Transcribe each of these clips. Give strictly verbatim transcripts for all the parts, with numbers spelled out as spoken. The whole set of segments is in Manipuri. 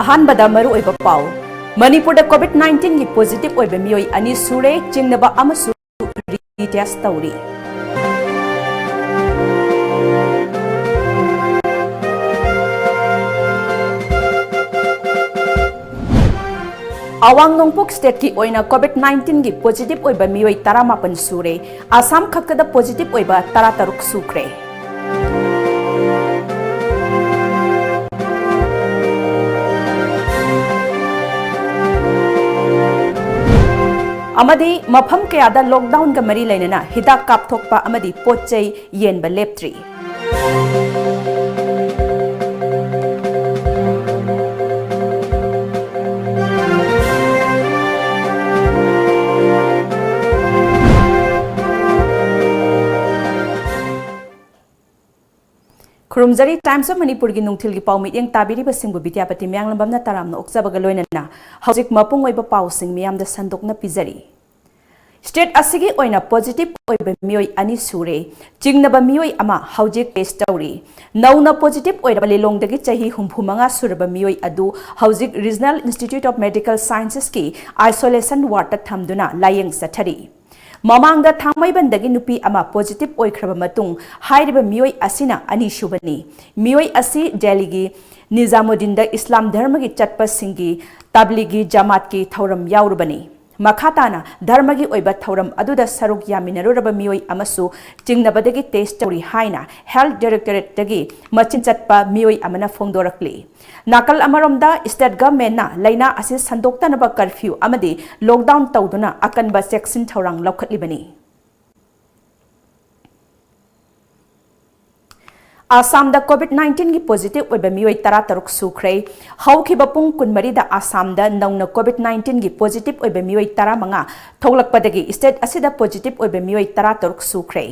ꯑꯍꯥꯟꯕꯗ ꯃꯔꯨꯑꯣꯏꯕ ꯄꯥꯎ꯫ ꯃꯅꯤꯄꯨꯔꯗ COVID nineteen ꯒꯤ positive ꯑꯣꯏꯕ ꯃꯤꯑꯣꯏ ꯑꯅꯤ ꯁꯨꯔꯦ, ꯆꯤꯡꯅꯕ ꯑꯃꯁꯨ retest ꯇꯧꯔꯤ꯫ ꯑꯋꯥꯡ ꯅꯣꯡꯄꯣꯛ state ꯀꯤ ꯑꯣꯏꯅ COVID nineteen ꯒꯤ positive ꯑꯣꯏꯕ ꯃꯤꯑꯣꯏ ꯇꯔꯥꯃꯥꯄꯟ ꯁꯨꯔꯦ꯫ ꯑꯁꯥꯝ ꯈꯛꯇꯗ positive ꯑꯣꯏꯕ ꯇꯔꯥꯇꯔꯨꯛ ꯁꯨꯈ꯭ꯔꯦ꯫ ꯑꯃꯗꯤ ꯃꯐꯝ ꯀꯌꯥꯗ lockdown ꯒ ꯃꯔꯤ ꯂꯩꯅꯅ ꯍꯤꯗꯥꯛ ꯀꯥꯞꯊꯣꯛꯄ ꯑꯃꯗꯤ ꯄꯣꯠ ꯆꯩ ꯌꯦꯟꯕ ꯂꯦꯞꯇ꯭ꯔꯤ꯫ ꯈꯨꯔꯨꯝꯖꯔꯤ, Times of ꯃꯅꯤꯄꯨꯔꯒꯤ ꯅꯨꯡꯊꯤꯜꯒꯤ ꯄꯥꯎ ꯃꯤꯠꯌꯦꯡ ꯇꯥꯕꯤꯔꯤꯕꯁꯤꯡꯕꯨ ꯕꯤꯗ꯭ꯌꯥꯄꯇꯤ ꯃꯌꯥꯡꯂꯝꯕꯝꯅ ꯇꯔꯥꯝꯅ ꯑꯣꯛꯆꯕꯒ ꯂꯣꯏꯅꯅ ꯍꯧꯖꯤꯛ ꯃꯄꯨꯡ ꯑꯣꯏꯕ ꯄꯥꯎꯁꯤꯡ ꯃꯤꯌꯥꯝꯗ ꯁꯟꯗꯣꯛꯅ ꯄꯤꯖꯔꯤ꯫ State ꯑꯁꯤꯒꯤ ꯑꯣꯏꯅ positive ꯑꯣꯏꯕ ꯃꯤꯑꯣꯏ ꯑꯅꯤ ꯁꯨꯔꯦ꯫ ꯆꯤꯡꯅꯕ ꯃꯤꯑꯣꯏ ꯑꯃ ꯍꯧꯖꯤꯛ test ꯇꯧꯔꯤ꯫ ꯅꯧꯅ positive ꯑꯣꯏꯔꯕ ꯂꯤꯂꯣꯡꯗꯒꯤ ꯆꯍꯤ ꯍꯨꯝꯐꯨ ꯃꯉꯥ ꯁꯨꯔꯕ ꯃꯤꯑꯣꯏ ꯑꯗꯨ ꯍꯧꯖꯤꯛ Regional Institute of Medical Sciences ꯀꯤ isolation ward ꯇ ꯊꯝꯗꯨꯅ ꯂꯥꯌꯦꯡ ꯆꯠꯊꯔꯤ꯫ ꯃꯃꯥꯡꯗ ꯊꯥꯡꯃꯩꯕꯟꯗꯒꯤ ꯅꯨꯄꯤ ꯑꯃ positive ꯑꯣꯏꯈ꯭ꯔꯕ ꯃꯇꯨꯡ, ꯍꯥꯏꯔꯤꯕ ꯃꯤꯑꯣꯏ ꯑꯁꯤꯅ ꯑꯅꯤꯁꯨꯕꯅꯤ꯫ ꯃꯤꯑꯣꯏ ꯑꯁꯤ ꯗꯦꯜꯂꯤꯒꯤ ꯅꯤꯖꯥꯃꯨꯗꯤꯟꯗ ꯏꯁꯂꯥꯝ ꯙꯔꯃꯒꯤ ꯆꯠꯄꯁꯤꯡꯒꯤ ꯇꯕ꯭ꯂꯤꯒꯤ ꯖꯃꯥꯠꯀꯤ ꯊꯧꯔꯝ ꯌꯥꯎꯔꯨꯕꯅꯤ꯫ ꯃꯈꯥ ꯇꯥꯅ ꯙꯔꯃꯒꯤ ꯑꯣꯏꯕ ꯊꯧꯔꯝ ꯑꯗꯨꯗ ꯁꯔꯨꯛ ꯌꯥꯃꯤꯟꯅꯔꯨꯔꯕ ꯃꯤꯑꯣꯏ ꯑꯃꯁꯨ ꯆꯤꯡꯅꯕꯗꯒꯤ test ꯇꯧꯔꯤ ꯍꯥꯏꯅ Health Directorate ꯇꯒꯤ ꯃꯆꯤꯟ ꯆꯠꯄ ꯃꯤꯑꯣꯏ ꯑꯃꯅ ꯐꯣꯡꯗꯣꯔꯛꯂꯤ꯫ ꯅꯥꯀꯜ ꯑꯃꯔꯣꯝꯗ, state government ꯅ ꯂꯩꯅꯥ ꯑꯁꯤ ꯁꯟꯗꯣꯛꯇꯅꯕ curfew ꯑꯃꯗꯤ lockdown ꯇꯧꯗꯨꯅ ꯑꯀꯟꯕ ꯆꯦꯛꯁꯤꯟ ꯊꯧꯔꯥꯡ ꯂꯧꯈꯠꯂꯤꯕꯅꯤ꯫ ꯑꯁꯥꯝꯗ COVID nineteen ꯒꯤ positive ꯑꯣꯏꯕ ꯃꯤꯑꯣꯏ ꯇꯔꯥꯇꯔꯨꯛ ꯁꯨꯈ꯭ꯔꯦ꯫ ꯍꯧꯈꯤꯕ ꯄꯨꯡ ꯀꯨꯟꯃꯔꯤꯗ ꯑꯁꯥꯝꯗ ꯅꯧꯅ COVID nineteen ꯒꯤ positive ꯑꯣꯏꯕ ꯃꯤꯑꯣꯏ ꯇꯔꯥꯃꯉꯥ ꯊꯣꯛꯂꯛꯄꯗꯒꯤ state ꯑꯁꯤꯗ positive ꯑꯣꯏꯕ ꯃꯤꯑꯣꯏ ꯇꯔꯥꯇꯔꯨꯛ ꯁꯨꯈ꯭ꯔꯦ꯫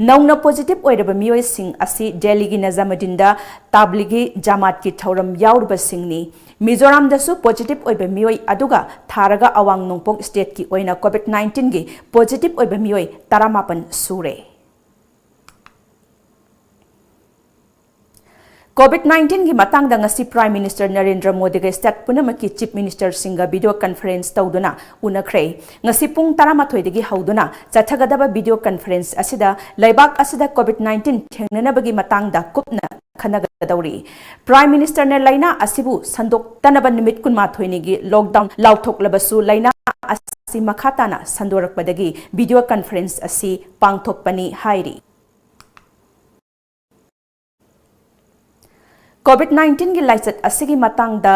ꯅꯧꯅ positive ꯑꯣꯏꯔꯕ ꯃꯤꯑꯣꯏꯁꯤꯡ ꯑꯁꯤ ꯗꯦꯜꯂꯤꯒꯤ ꯅꯖꯥꯃꯨꯗꯤꯟꯗ ꯇꯥꯕ꯭ꯂꯤꯒꯤ ꯖꯃꯥꯠꯀꯤ ꯊꯧꯔꯝ ꯌꯥꯎꯔꯨꯕꯁꯤꯡꯅꯤ꯫ ꯃꯤꯖꯣꯔꯥꯝꯗꯁꯨ positive ꯑꯣꯏꯕ ꯃꯤꯑꯣꯏ ꯑꯗꯨꯒ ꯊꯥꯔꯒ ꯑꯋꯥꯡ ꯅꯣꯡꯄꯣꯛ state ꯀꯤ ꯑꯣꯏꯅ COVID nineteen ꯒꯤ positive ꯑꯣꯏꯕ ꯃꯤꯑꯣꯏ ꯇꯔꯥꯃꯥꯄꯟ ꯁꯨꯔꯦ꯫ ꯀꯣꯚꯤꯗ ꯅꯥꯏꯟꯇꯤꯟꯒꯤ ꯃꯇꯥꯡꯗ ꯉꯁꯤ Prime Minister ꯅꯔꯦꯟꯗ꯭ꯔ ꯃꯣꯗꯤꯒ state ꯄꯨꯝꯅꯃꯛꯀꯤ Chief Ministerꯁꯤꯡꯒ video conference ꯇꯧꯗꯨꯅ ꯎꯅꯈ꯭ꯔꯦ꯫ ꯉꯁꯤ ꯄꯨꯡ ꯇꯔꯥꯃꯥꯊꯣꯏꯗꯒꯤ ꯍꯧꯗꯨꯅ ꯆꯠꯊꯒꯗꯕ video conference ꯑꯁꯤꯗ ꯂꯩꯕꯥꯛ ꯑꯁꯤꯗ ꯀꯣꯚꯤꯗ ꯅꯥꯏꯟꯇꯤꯟ ꯊꯦꯡꯅꯅꯕꯒꯤ ꯃꯇꯥꯡꯗ ꯀꯨꯞꯅ ꯈꯟꯅꯒꯗꯧꯔꯤ꯫ Prime Ministerꯅ ꯂꯥꯏꯅꯥ ꯑꯁꯤꯕꯨ ꯁꯟꯗꯣꯛꯇꯅꯕ ꯅꯨꯃꯤꯠ ꯀꯨꯟꯃꯥꯊꯣꯏꯅꯤꯒꯤ lockdown ꯂꯥꯎꯊꯣꯛꯂꯕꯁꯨ ꯂꯥꯏꯅꯥ ꯑꯁꯤ ꯃꯈꯥ ꯇꯥꯅ ꯁꯟꯗꯣꯔꯛꯄꯗꯒꯤ video conference ꯑꯁꯤ ꯄꯥꯡꯊꯣꯛꯄꯅꯤ ꯍꯥꯏꯔꯤ꯫ ꯀꯣꯚꯤꯗ ꯅꯥꯏꯟꯇꯤꯟꯒꯤ ꯂꯥꯏꯆꯠ ꯑꯁꯤꯒꯤ ꯃꯇꯥꯡꯗ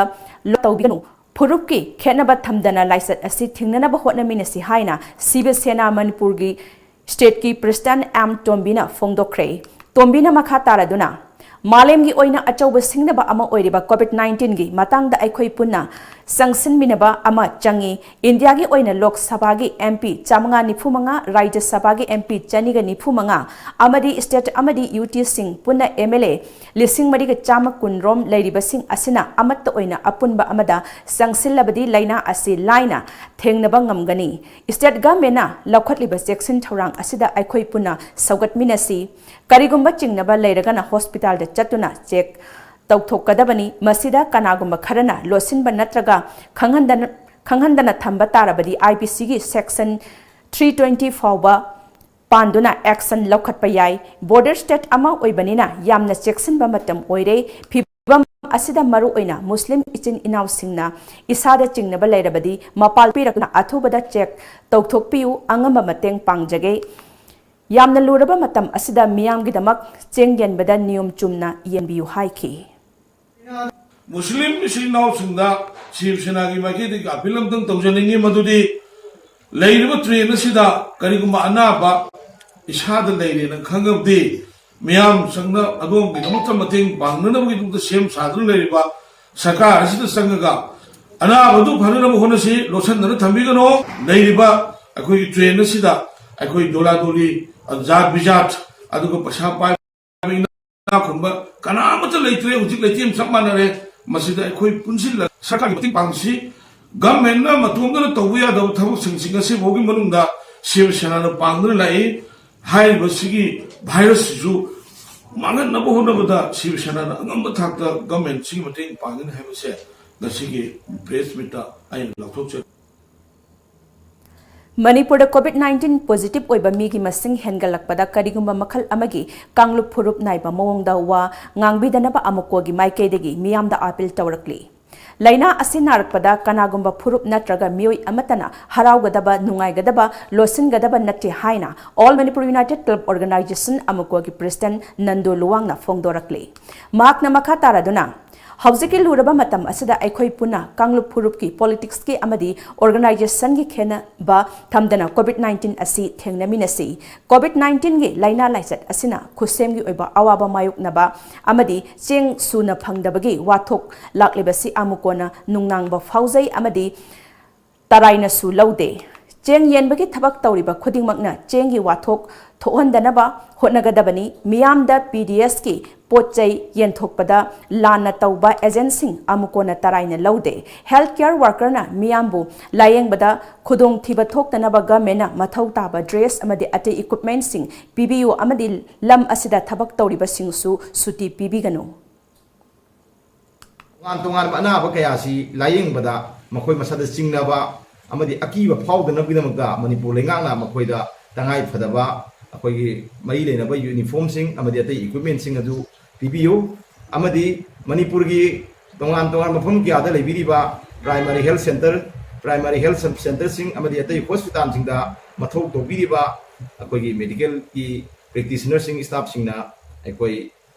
ꯂꯣ ꯇꯧꯕꯤꯒꯅꯨ꯫ ꯐꯨꯔꯨꯞꯀꯤ ꯈꯦꯠꯅꯕ ꯊꯝꯗꯅ ꯂꯥꯏꯆꯠ ꯑꯁꯤ ꯊꯤꯡꯅꯅꯕ ꯍꯣꯠꯅꯃꯤꯟꯅꯁꯤ ꯍꯥꯏꯅ ꯁꯤꯕ ꯁꯦꯅꯥ ꯃꯅꯤꯄꯨꯔꯒꯤ stateꯀꯤ President ꯑꯦꯝ ꯇꯣꯝꯕꯤꯅ ꯐꯣꯡꯗꯣꯛꯈ꯭ꯔꯦ꯫ ꯇꯣꯝꯕꯤꯅ ꯃꯈꯥ ꯇꯥꯔꯗꯨꯅ, ꯃꯥꯂꯦꯝꯒꯤ ꯑꯣꯏꯅ ꯑꯆꯧꯕ ꯁꯤꯡꯅꯕ ꯑꯃ ꯑꯣꯏꯔꯤꯕ ꯀꯣꯚꯤꯗ ꯅꯥꯏꯟꯇꯤꯟꯒꯤ ꯃꯇꯥꯡꯗ ꯑꯩꯈꯣꯏ ꯄꯨꯟꯅ ꯆꯪꯁꯤꯟꯃꯤꯟꯅꯕ ꯑꯃ ꯆꯪꯏ꯫ ꯏꯟꯗꯤꯌꯥꯒꯤ ꯑꯣꯏꯅ ꯂꯣꯛ ꯁꯚꯥꯒꯤ MP ꯆꯥꯃꯉꯥ ꯅꯤꯐꯨ ꯃꯉꯥ, ꯔꯥꯖ꯭ꯌ ꯁꯚꯥꯒꯤ MP ꯆꯅꯤꯒ ꯅꯤꯐꯨ ꯃꯉꯥ ꯑꯃꯗꯤ state ꯑꯃꯗꯤ UTꯁꯤꯡ ꯄꯨꯟꯅ MLA ꯂꯤꯁꯤꯡ ꯃꯔꯤꯒ ꯆꯥꯝꯃ ꯀꯨꯟ ꯔꯣꯝ ꯂꯩꯔꯤꯕꯁꯤꯡ ꯑꯁꯤꯅ ꯑꯃꯠꯇ ꯑꯣꯏꯅ ꯑꯄꯨꯟꯕ ꯑꯃꯗ ꯆꯪꯁꯤꯜꯂꯕꯗꯤ ꯂꯥꯏꯅꯥ ꯑꯁꯤ ꯂꯥꯏꯅ ꯊꯦꯡꯅꯕ ꯉꯝꯒꯅꯤ꯫ State governmentꯅ ꯂꯧꯈꯠꯂꯤꯕ ꯆꯦꯛꯁꯤꯟ ꯊꯧꯔꯥꯡ ꯑꯁꯤꯗ ꯑꯩꯈꯣꯏ ꯄꯨꯟꯅ ꯁꯧꯒꯠꯃꯤꯟꯅꯁꯤ꯫ ꯀꯔꯤꯒꯨꯝꯕ ꯆꯤꯡꯅꯕ ꯂꯩꯔꯒꯅ hospitalꯗ ꯆꯠꯇꯨꯅ check ꯇꯧꯊꯣꯛꯀꯗꯕꯅꯤ꯫ ꯃꯁꯤꯗ ꯀꯅꯥꯒꯨꯝꯕ ꯈꯔꯅ ꯂꯣꯠꯁꯤꯟꯕ ꯅꯠꯇ꯭ꯔꯒ ꯈꯪꯍꯟꯗꯅ, ꯈꯪꯍꯟꯗꯅ ꯊꯝꯕ ꯇꯥꯔꯕꯗꯤ IPCꯒꯤ section three twenty ꯐꯥꯎꯕ ꯄꯥꯟꯗꯨꯅ action ꯂꯧꯈꯠꯄ ꯌꯥꯏ꯫ Border state ꯑꯃ ꯑꯣꯏꯕꯅꯤꯅ ꯌꯥꯝꯅ ꯆꯦꯛꯁꯤꯟꯕ ꯃꯇꯝ ꯑꯣꯏꯔꯦ꯫ ꯐꯤꯚꯝ ꯑꯁꯤꯗ ꯃꯔꯨꯑꯣꯏꯅ ꯃꯨꯁꯂꯤꯝ ꯏꯆꯤꯟ ꯏꯅꯥꯎꯁꯤꯡꯅ ꯏꯁꯥꯗ ꯆꯤꯡꯅꯕ ꯂꯩꯔꯕꯗꯤ ꯃꯄꯥꯜ ꯄꯤꯔꯛꯇꯨꯅ ꯑꯊꯨꯕꯗ check ꯇꯧꯊꯣꯛꯄꯤꯌꯨ꯫ ꯑꯉꯝꯕ ꯃꯇꯦꯡ ꯄꯥꯡꯖꯒꯦ꯫ ꯌꯥꯝꯅ ꯂꯨꯔꯕ ꯃꯇꯝ ꯑꯁꯤꯗ ꯃꯤꯌꯥꯝꯒꯤꯗꯃꯛ ꯆꯦꯡ ꯌꯦꯟꯕꯗ ꯅꯤꯌꯣꯝ ꯆꯨꯝꯅ ꯌꯦꯟꯕꯤꯌꯨ ꯍꯥꯏꯈꯤ꯫ ꯃꯨꯁꯂꯤꯝ ꯏꯆꯤꯟ ꯏꯅꯥꯎꯁꯤꯡꯗ ꯁꯤꯕ ꯁꯦꯅꯥꯒꯤ ꯃꯥꯏꯀꯩꯗꯒꯤ appeal ꯑꯃꯇꯪ ꯇꯧꯖꯅꯤꯡꯉꯤ, ꯃꯗꯨꯗꯤ ꯂꯩꯔꯤꯕ train ꯑꯁꯤꯗ ꯀꯔꯤꯒꯨꯝꯕ ꯑꯅꯥꯕ ꯏꯁꯥꯗ ꯂꯩꯔꯦꯅ ꯈꯪꯉꯕꯗꯤ ꯃꯤꯌꯥꯝ ꯆꯪꯅ ꯑꯗꯣꯝꯒꯤꯗꯃꯛꯇ ꯃꯇꯦꯡ ꯄꯥꯡꯅꯅꯕꯒꯤꯗꯃꯛꯇ ꯁꯦꯝ ꯁꯥꯗꯨꯅ ꯂꯩꯔꯤꯕ ꯁꯔꯀꯥꯔ ꯑꯁꯤꯗ ꯆꯪꯉꯒ ꯑꯅꯥꯕꯗꯨ ꯐꯅꯅꯕ ꯍꯣꯠꯅꯁꯤ꯫ ꯂꯣꯠꯁꯤꯟꯗꯅ ꯊꯝꯕꯤꯒꯅꯨ꯫ ꯂꯩꯔꯤꯕ ꯑꯩꯈꯣꯏꯒꯤ train ꯑꯁꯤꯗ ꯑꯩꯈꯣꯏ ꯗꯣꯂꯥ ꯗꯣꯂꯤ, ꯖꯥꯠ ꯕꯤꯖꯥꯠ, ꯑꯗꯨꯒ ꯄꯩꯁꯥ ꯄꯥꯏꯕ ꯏꯅꯥꯛ ꯈꯨꯟꯕ ꯀꯅꯥ ꯑꯃꯠꯇ ꯂꯩꯇ꯭ꯔꯦ꯫ ꯍꯧꯖꯤꯛ ꯂꯩꯇꯦꯝ ꯆꯞ ꯃꯥꯟꯅꯔꯦ꯫ ꯃꯁꯤꯗ ꯑꯩꯈꯣꯏ ꯄꯨꯟꯁꯤꯜꯂ ꯁꯔꯀꯥꯔꯒꯤ ꯃꯇꯦꯡ ꯄꯥꯡꯁꯤ꯫ Governmentꯅ ꯃꯇꯣꯝꯇꯅ ꯇꯧꯕ ꯌꯥꯗꯕ ꯊꯕꯛꯁꯤꯡꯁꯤꯡ ꯑꯁꯤꯐꯥꯎꯒꯤ ꯃꯅꯨꯡꯗ ꯁꯤꯕ ꯁꯦꯅꯥꯅ ꯄꯥꯡꯗꯨꯅ ꯂꯥꯛꯏ꯫ ꯍꯥꯏꯔꯤꯕꯁꯤꯒꯤ virusꯁꯤꯁꯨ ꯃꯥꯡꯍꯟꯅꯕ ꯍꯣꯠꯅꯕꯗ ꯁꯤꯕ ꯁꯦꯅꯥꯅ ꯑꯉꯝꯕ ꯊꯥꯛꯇ ꯒꯚꯔꯟꯃꯦꯟꯠꯁꯤꯒꯤ ꯃꯇꯦꯡ ꯄꯥꯡꯒꯅꯤ ꯍꯥꯏꯕꯁꯦ ꯉꯁꯤꯒꯤ ꯄ꯭ꯔꯦꯁ ꯃꯤꯠꯇ ꯑꯩꯅ ꯂꯥꯎꯊꯣꯛꯆꯔꯤ꯫ ꯃꯅꯤꯄꯨꯔꯗ ꯀꯣꯚꯤꯗ ꯅꯥꯏꯟꯇꯤꯟ ꯄꯣꯖꯤꯇꯤꯚ ꯑꯣꯏꯕ ꯃꯤꯒꯤ ꯃꯁꯤꯡ ꯍꯦꯟꯒꯠꯂꯛꯄꯗ ꯀꯔꯤꯒꯨꯝꯕ ꯃꯈꯜ ꯑꯃꯒꯤ ꯀꯥꯡꯂꯨꯞ ꯐꯨꯔꯨꯞ ꯅꯥꯏꯕ ꯃꯑꯣꯡꯗ ꯋꯥ ꯉꯥꯡꯕꯤꯗꯅꯕ ꯑꯃꯨꯛꯀꯣꯒꯤ ꯃꯥꯏꯀꯩꯗꯒꯤ ꯃꯤꯌꯥꯝꯗ ꯑꯥꯄꯤꯜ ꯇꯧꯔꯛꯂꯤ꯫ ꯂꯥꯏꯅꯥ ꯑꯁꯤ ꯅꯥꯔꯛꯄꯗ ꯀꯅꯥꯒꯨꯝꯕ ꯐꯨꯔꯨꯞ ꯅꯠꯇ꯭ꯔꯒ ꯃꯤꯑꯣꯏ ꯑꯃꯠꯇꯅ ꯍꯔꯥꯎꯒꯗꯕ, ꯅꯨꯡꯉꯥꯏꯒꯗꯕ, ꯂꯣꯠꯁꯤꯟꯒꯗꯕ ꯅꯠꯇꯦ ꯍꯥꯏꯅ All Manipur United Club Organization ꯑꯃꯨꯛꯀꯣꯒꯤ ꯄ꯭ꯔꯦꯁꯤꯗꯦꯟꯠ ꯅꯟꯗꯣ ꯂꯨꯋꯥꯡꯅ ꯐꯣꯡꯗꯣꯔꯛꯂꯤ꯫ ꯃꯍꯥꯛꯅ ꯃꯈꯥ ꯇꯥꯔꯗꯨꯅ, ꯍꯧꯖꯤꯛꯀꯤ ꯂꯨꯔꯕ ꯃꯇꯝ ꯑꯁꯤꯗ ꯑꯩꯈꯣꯏ ꯄꯨꯟꯅ ꯀꯥꯡꯂꯨꯞ ꯐꯨꯔꯨꯞꯀꯤ, ꯄꯣꯂꯤꯇꯤꯛꯁꯀꯤ ꯑꯃꯗꯤ ꯑꯣꯔꯒꯅꯥꯏꯖꯦꯁꯟꯒꯤ ꯈꯦꯟꯅꯕ ꯊꯝꯗꯅ ꯀꯣꯚꯤꯗ ꯅꯥꯏꯟꯇꯤꯟ ꯑꯁꯤ ꯊꯦꯡꯅꯃꯤꯟꯅꯁꯤ꯫ ꯀꯣꯚꯤꯗ ꯅꯥꯏꯟꯇꯤꯟꯒꯤ ꯂꯥꯏꯅꯥ ꯂꯥꯏꯆꯠ ꯑꯁꯤꯅ ꯈꯨꯠꯁꯦꯝꯒꯤ ꯑꯣꯏꯕ ꯑꯋꯥꯕ ꯃꯥꯌꯣꯛꯅꯕ ꯑꯃꯗꯤ ꯆꯦꯡ ꯁꯨꯅ ꯐꯪꯗꯕꯒꯤ ꯋꯥꯊꯣꯛ ꯂꯥꯛꯂꯤꯕꯁꯤ ꯑꯃꯨꯛꯀꯣꯅ ꯅꯨꯡꯅꯥꯡꯕ ꯐꯥꯎꯖꯩ ꯑꯃꯗꯤ ꯇꯔꯥꯏꯅꯁꯨ ꯂꯧꯗꯦ꯫ ꯆꯦꯡ ꯌꯦꯟꯕꯒꯤ ꯊꯕꯛ ꯇꯧꯔꯤꯕ ꯈꯨꯗꯤꯡꯃꯛꯅ ꯆꯦꯡꯒꯤ ꯋꯥꯊꯣꯛ ꯊꯣꯛꯍꯟꯗꯅꯕ ꯍꯣꯠꯅꯒꯗꯕꯅꯤ꯫ ꯃꯤꯌꯥꯝꯗ ꯄꯤ ꯗꯤ ꯑꯦꯁꯀꯤ ꯄꯣꯠ ꯆꯩ ꯌꯦꯟꯊꯣꯛꯄꯗ ꯂꯥꯟꯅ ꯇꯧꯕ ꯑꯦꯖꯦꯟꯠꯁꯤꯡ ꯑꯃꯨꯛꯀꯣꯅ ꯇꯔꯥꯏꯅ ꯂꯧꯗꯦ꯫ ꯍꯦꯜꯊ ꯀꯦꯌꯔ ꯋꯥꯔꯀꯔꯅ ꯃꯤꯌꯥꯝꯕꯨ ꯂꯥꯌꯦꯡꯕꯗ ꯈꯨꯗꯣꯡꯊꯤꯕ ꯊꯣꯛꯇꯅꯕ ꯒꯚꯔꯟꯃꯦꯟꯠꯅ ꯃꯊꯧ ꯇꯥꯕ ꯗ꯭ꯔꯦꯁ ꯑꯃꯗꯤ ꯑꯇꯩ ꯏꯀ꯭ꯋꯤꯞꯃꯦꯟꯠꯁꯤꯡ ꯄꯤꯕꯤꯌꯨ ꯑꯃꯗꯤ ꯂꯝ ꯑꯁꯤꯗ ꯊꯕꯛ ꯇꯧꯔꯤꯕꯁꯤꯡꯁꯨ ꯁꯨꯇꯤ ꯄꯤꯕꯤꯒꯅꯨ꯫ ꯇꯣꯉꯥꯟ ꯇꯣꯉꯥꯟꯕ ꯑꯅꯥꯕ ꯀꯌꯥꯁꯤ ꯂꯥꯌꯦꯡꯕꯗ ꯃꯈꯣꯏ ꯃꯁꯥꯗ ꯆꯤꯡꯅꯕ ꯑꯃꯗꯤ ꯑꯀꯤꯕ ꯐꯥꯎꯗꯅꯕꯒꯤꯗꯃꯛꯇ ꯃꯅꯤꯄꯨꯔ ꯂꯩꯉꯥꯛꯅ ꯃꯈꯣꯏꯗ ꯇꯉꯥꯏ ꯐꯗꯕ ꯑꯩꯈꯣꯏꯒꯤ ꯃꯔꯤ ꯂꯩꯅꯕ ꯌꯨꯅꯤꯐꯣꯔꯝꯁꯤꯡ ꯑꯃꯗꯤ ꯑꯇꯩ ꯏꯀ꯭ꯋꯤꯞꯃꯦꯟꯁꯤꯡ ꯑꯗꯨ ꯄꯤꯕꯤꯌꯨ꯫ ꯑꯃꯗꯤ ꯃꯅꯤꯄꯨꯔꯒꯤ ꯇꯣꯉꯥꯟ ꯇꯣꯉꯥꯟꯕ ꯃꯐꯝ ꯀꯌꯥꯗ ꯂꯩꯕꯤꯔꯤꯕ primary health centre, primary health sub ꯁꯦꯟꯇꯔꯁꯤꯡ ꯑꯃꯗꯤ ꯑꯇꯩ ꯍꯣꯁꯄꯤꯇꯥꯜꯁꯤꯡꯗ ꯃꯊꯧ ꯇꯧꯕꯤꯔꯤꯕ ꯑꯩꯈꯣꯏꯒꯤ ꯃꯦꯗꯤꯀꯦꯜꯒꯤ ꯄ꯭ꯔꯦꯛꯇꯤꯁꯅꯔꯁꯤꯡ, ꯁ꯭ꯇꯥꯐꯁꯤꯡꯅ ꯑꯩꯈꯣꯏ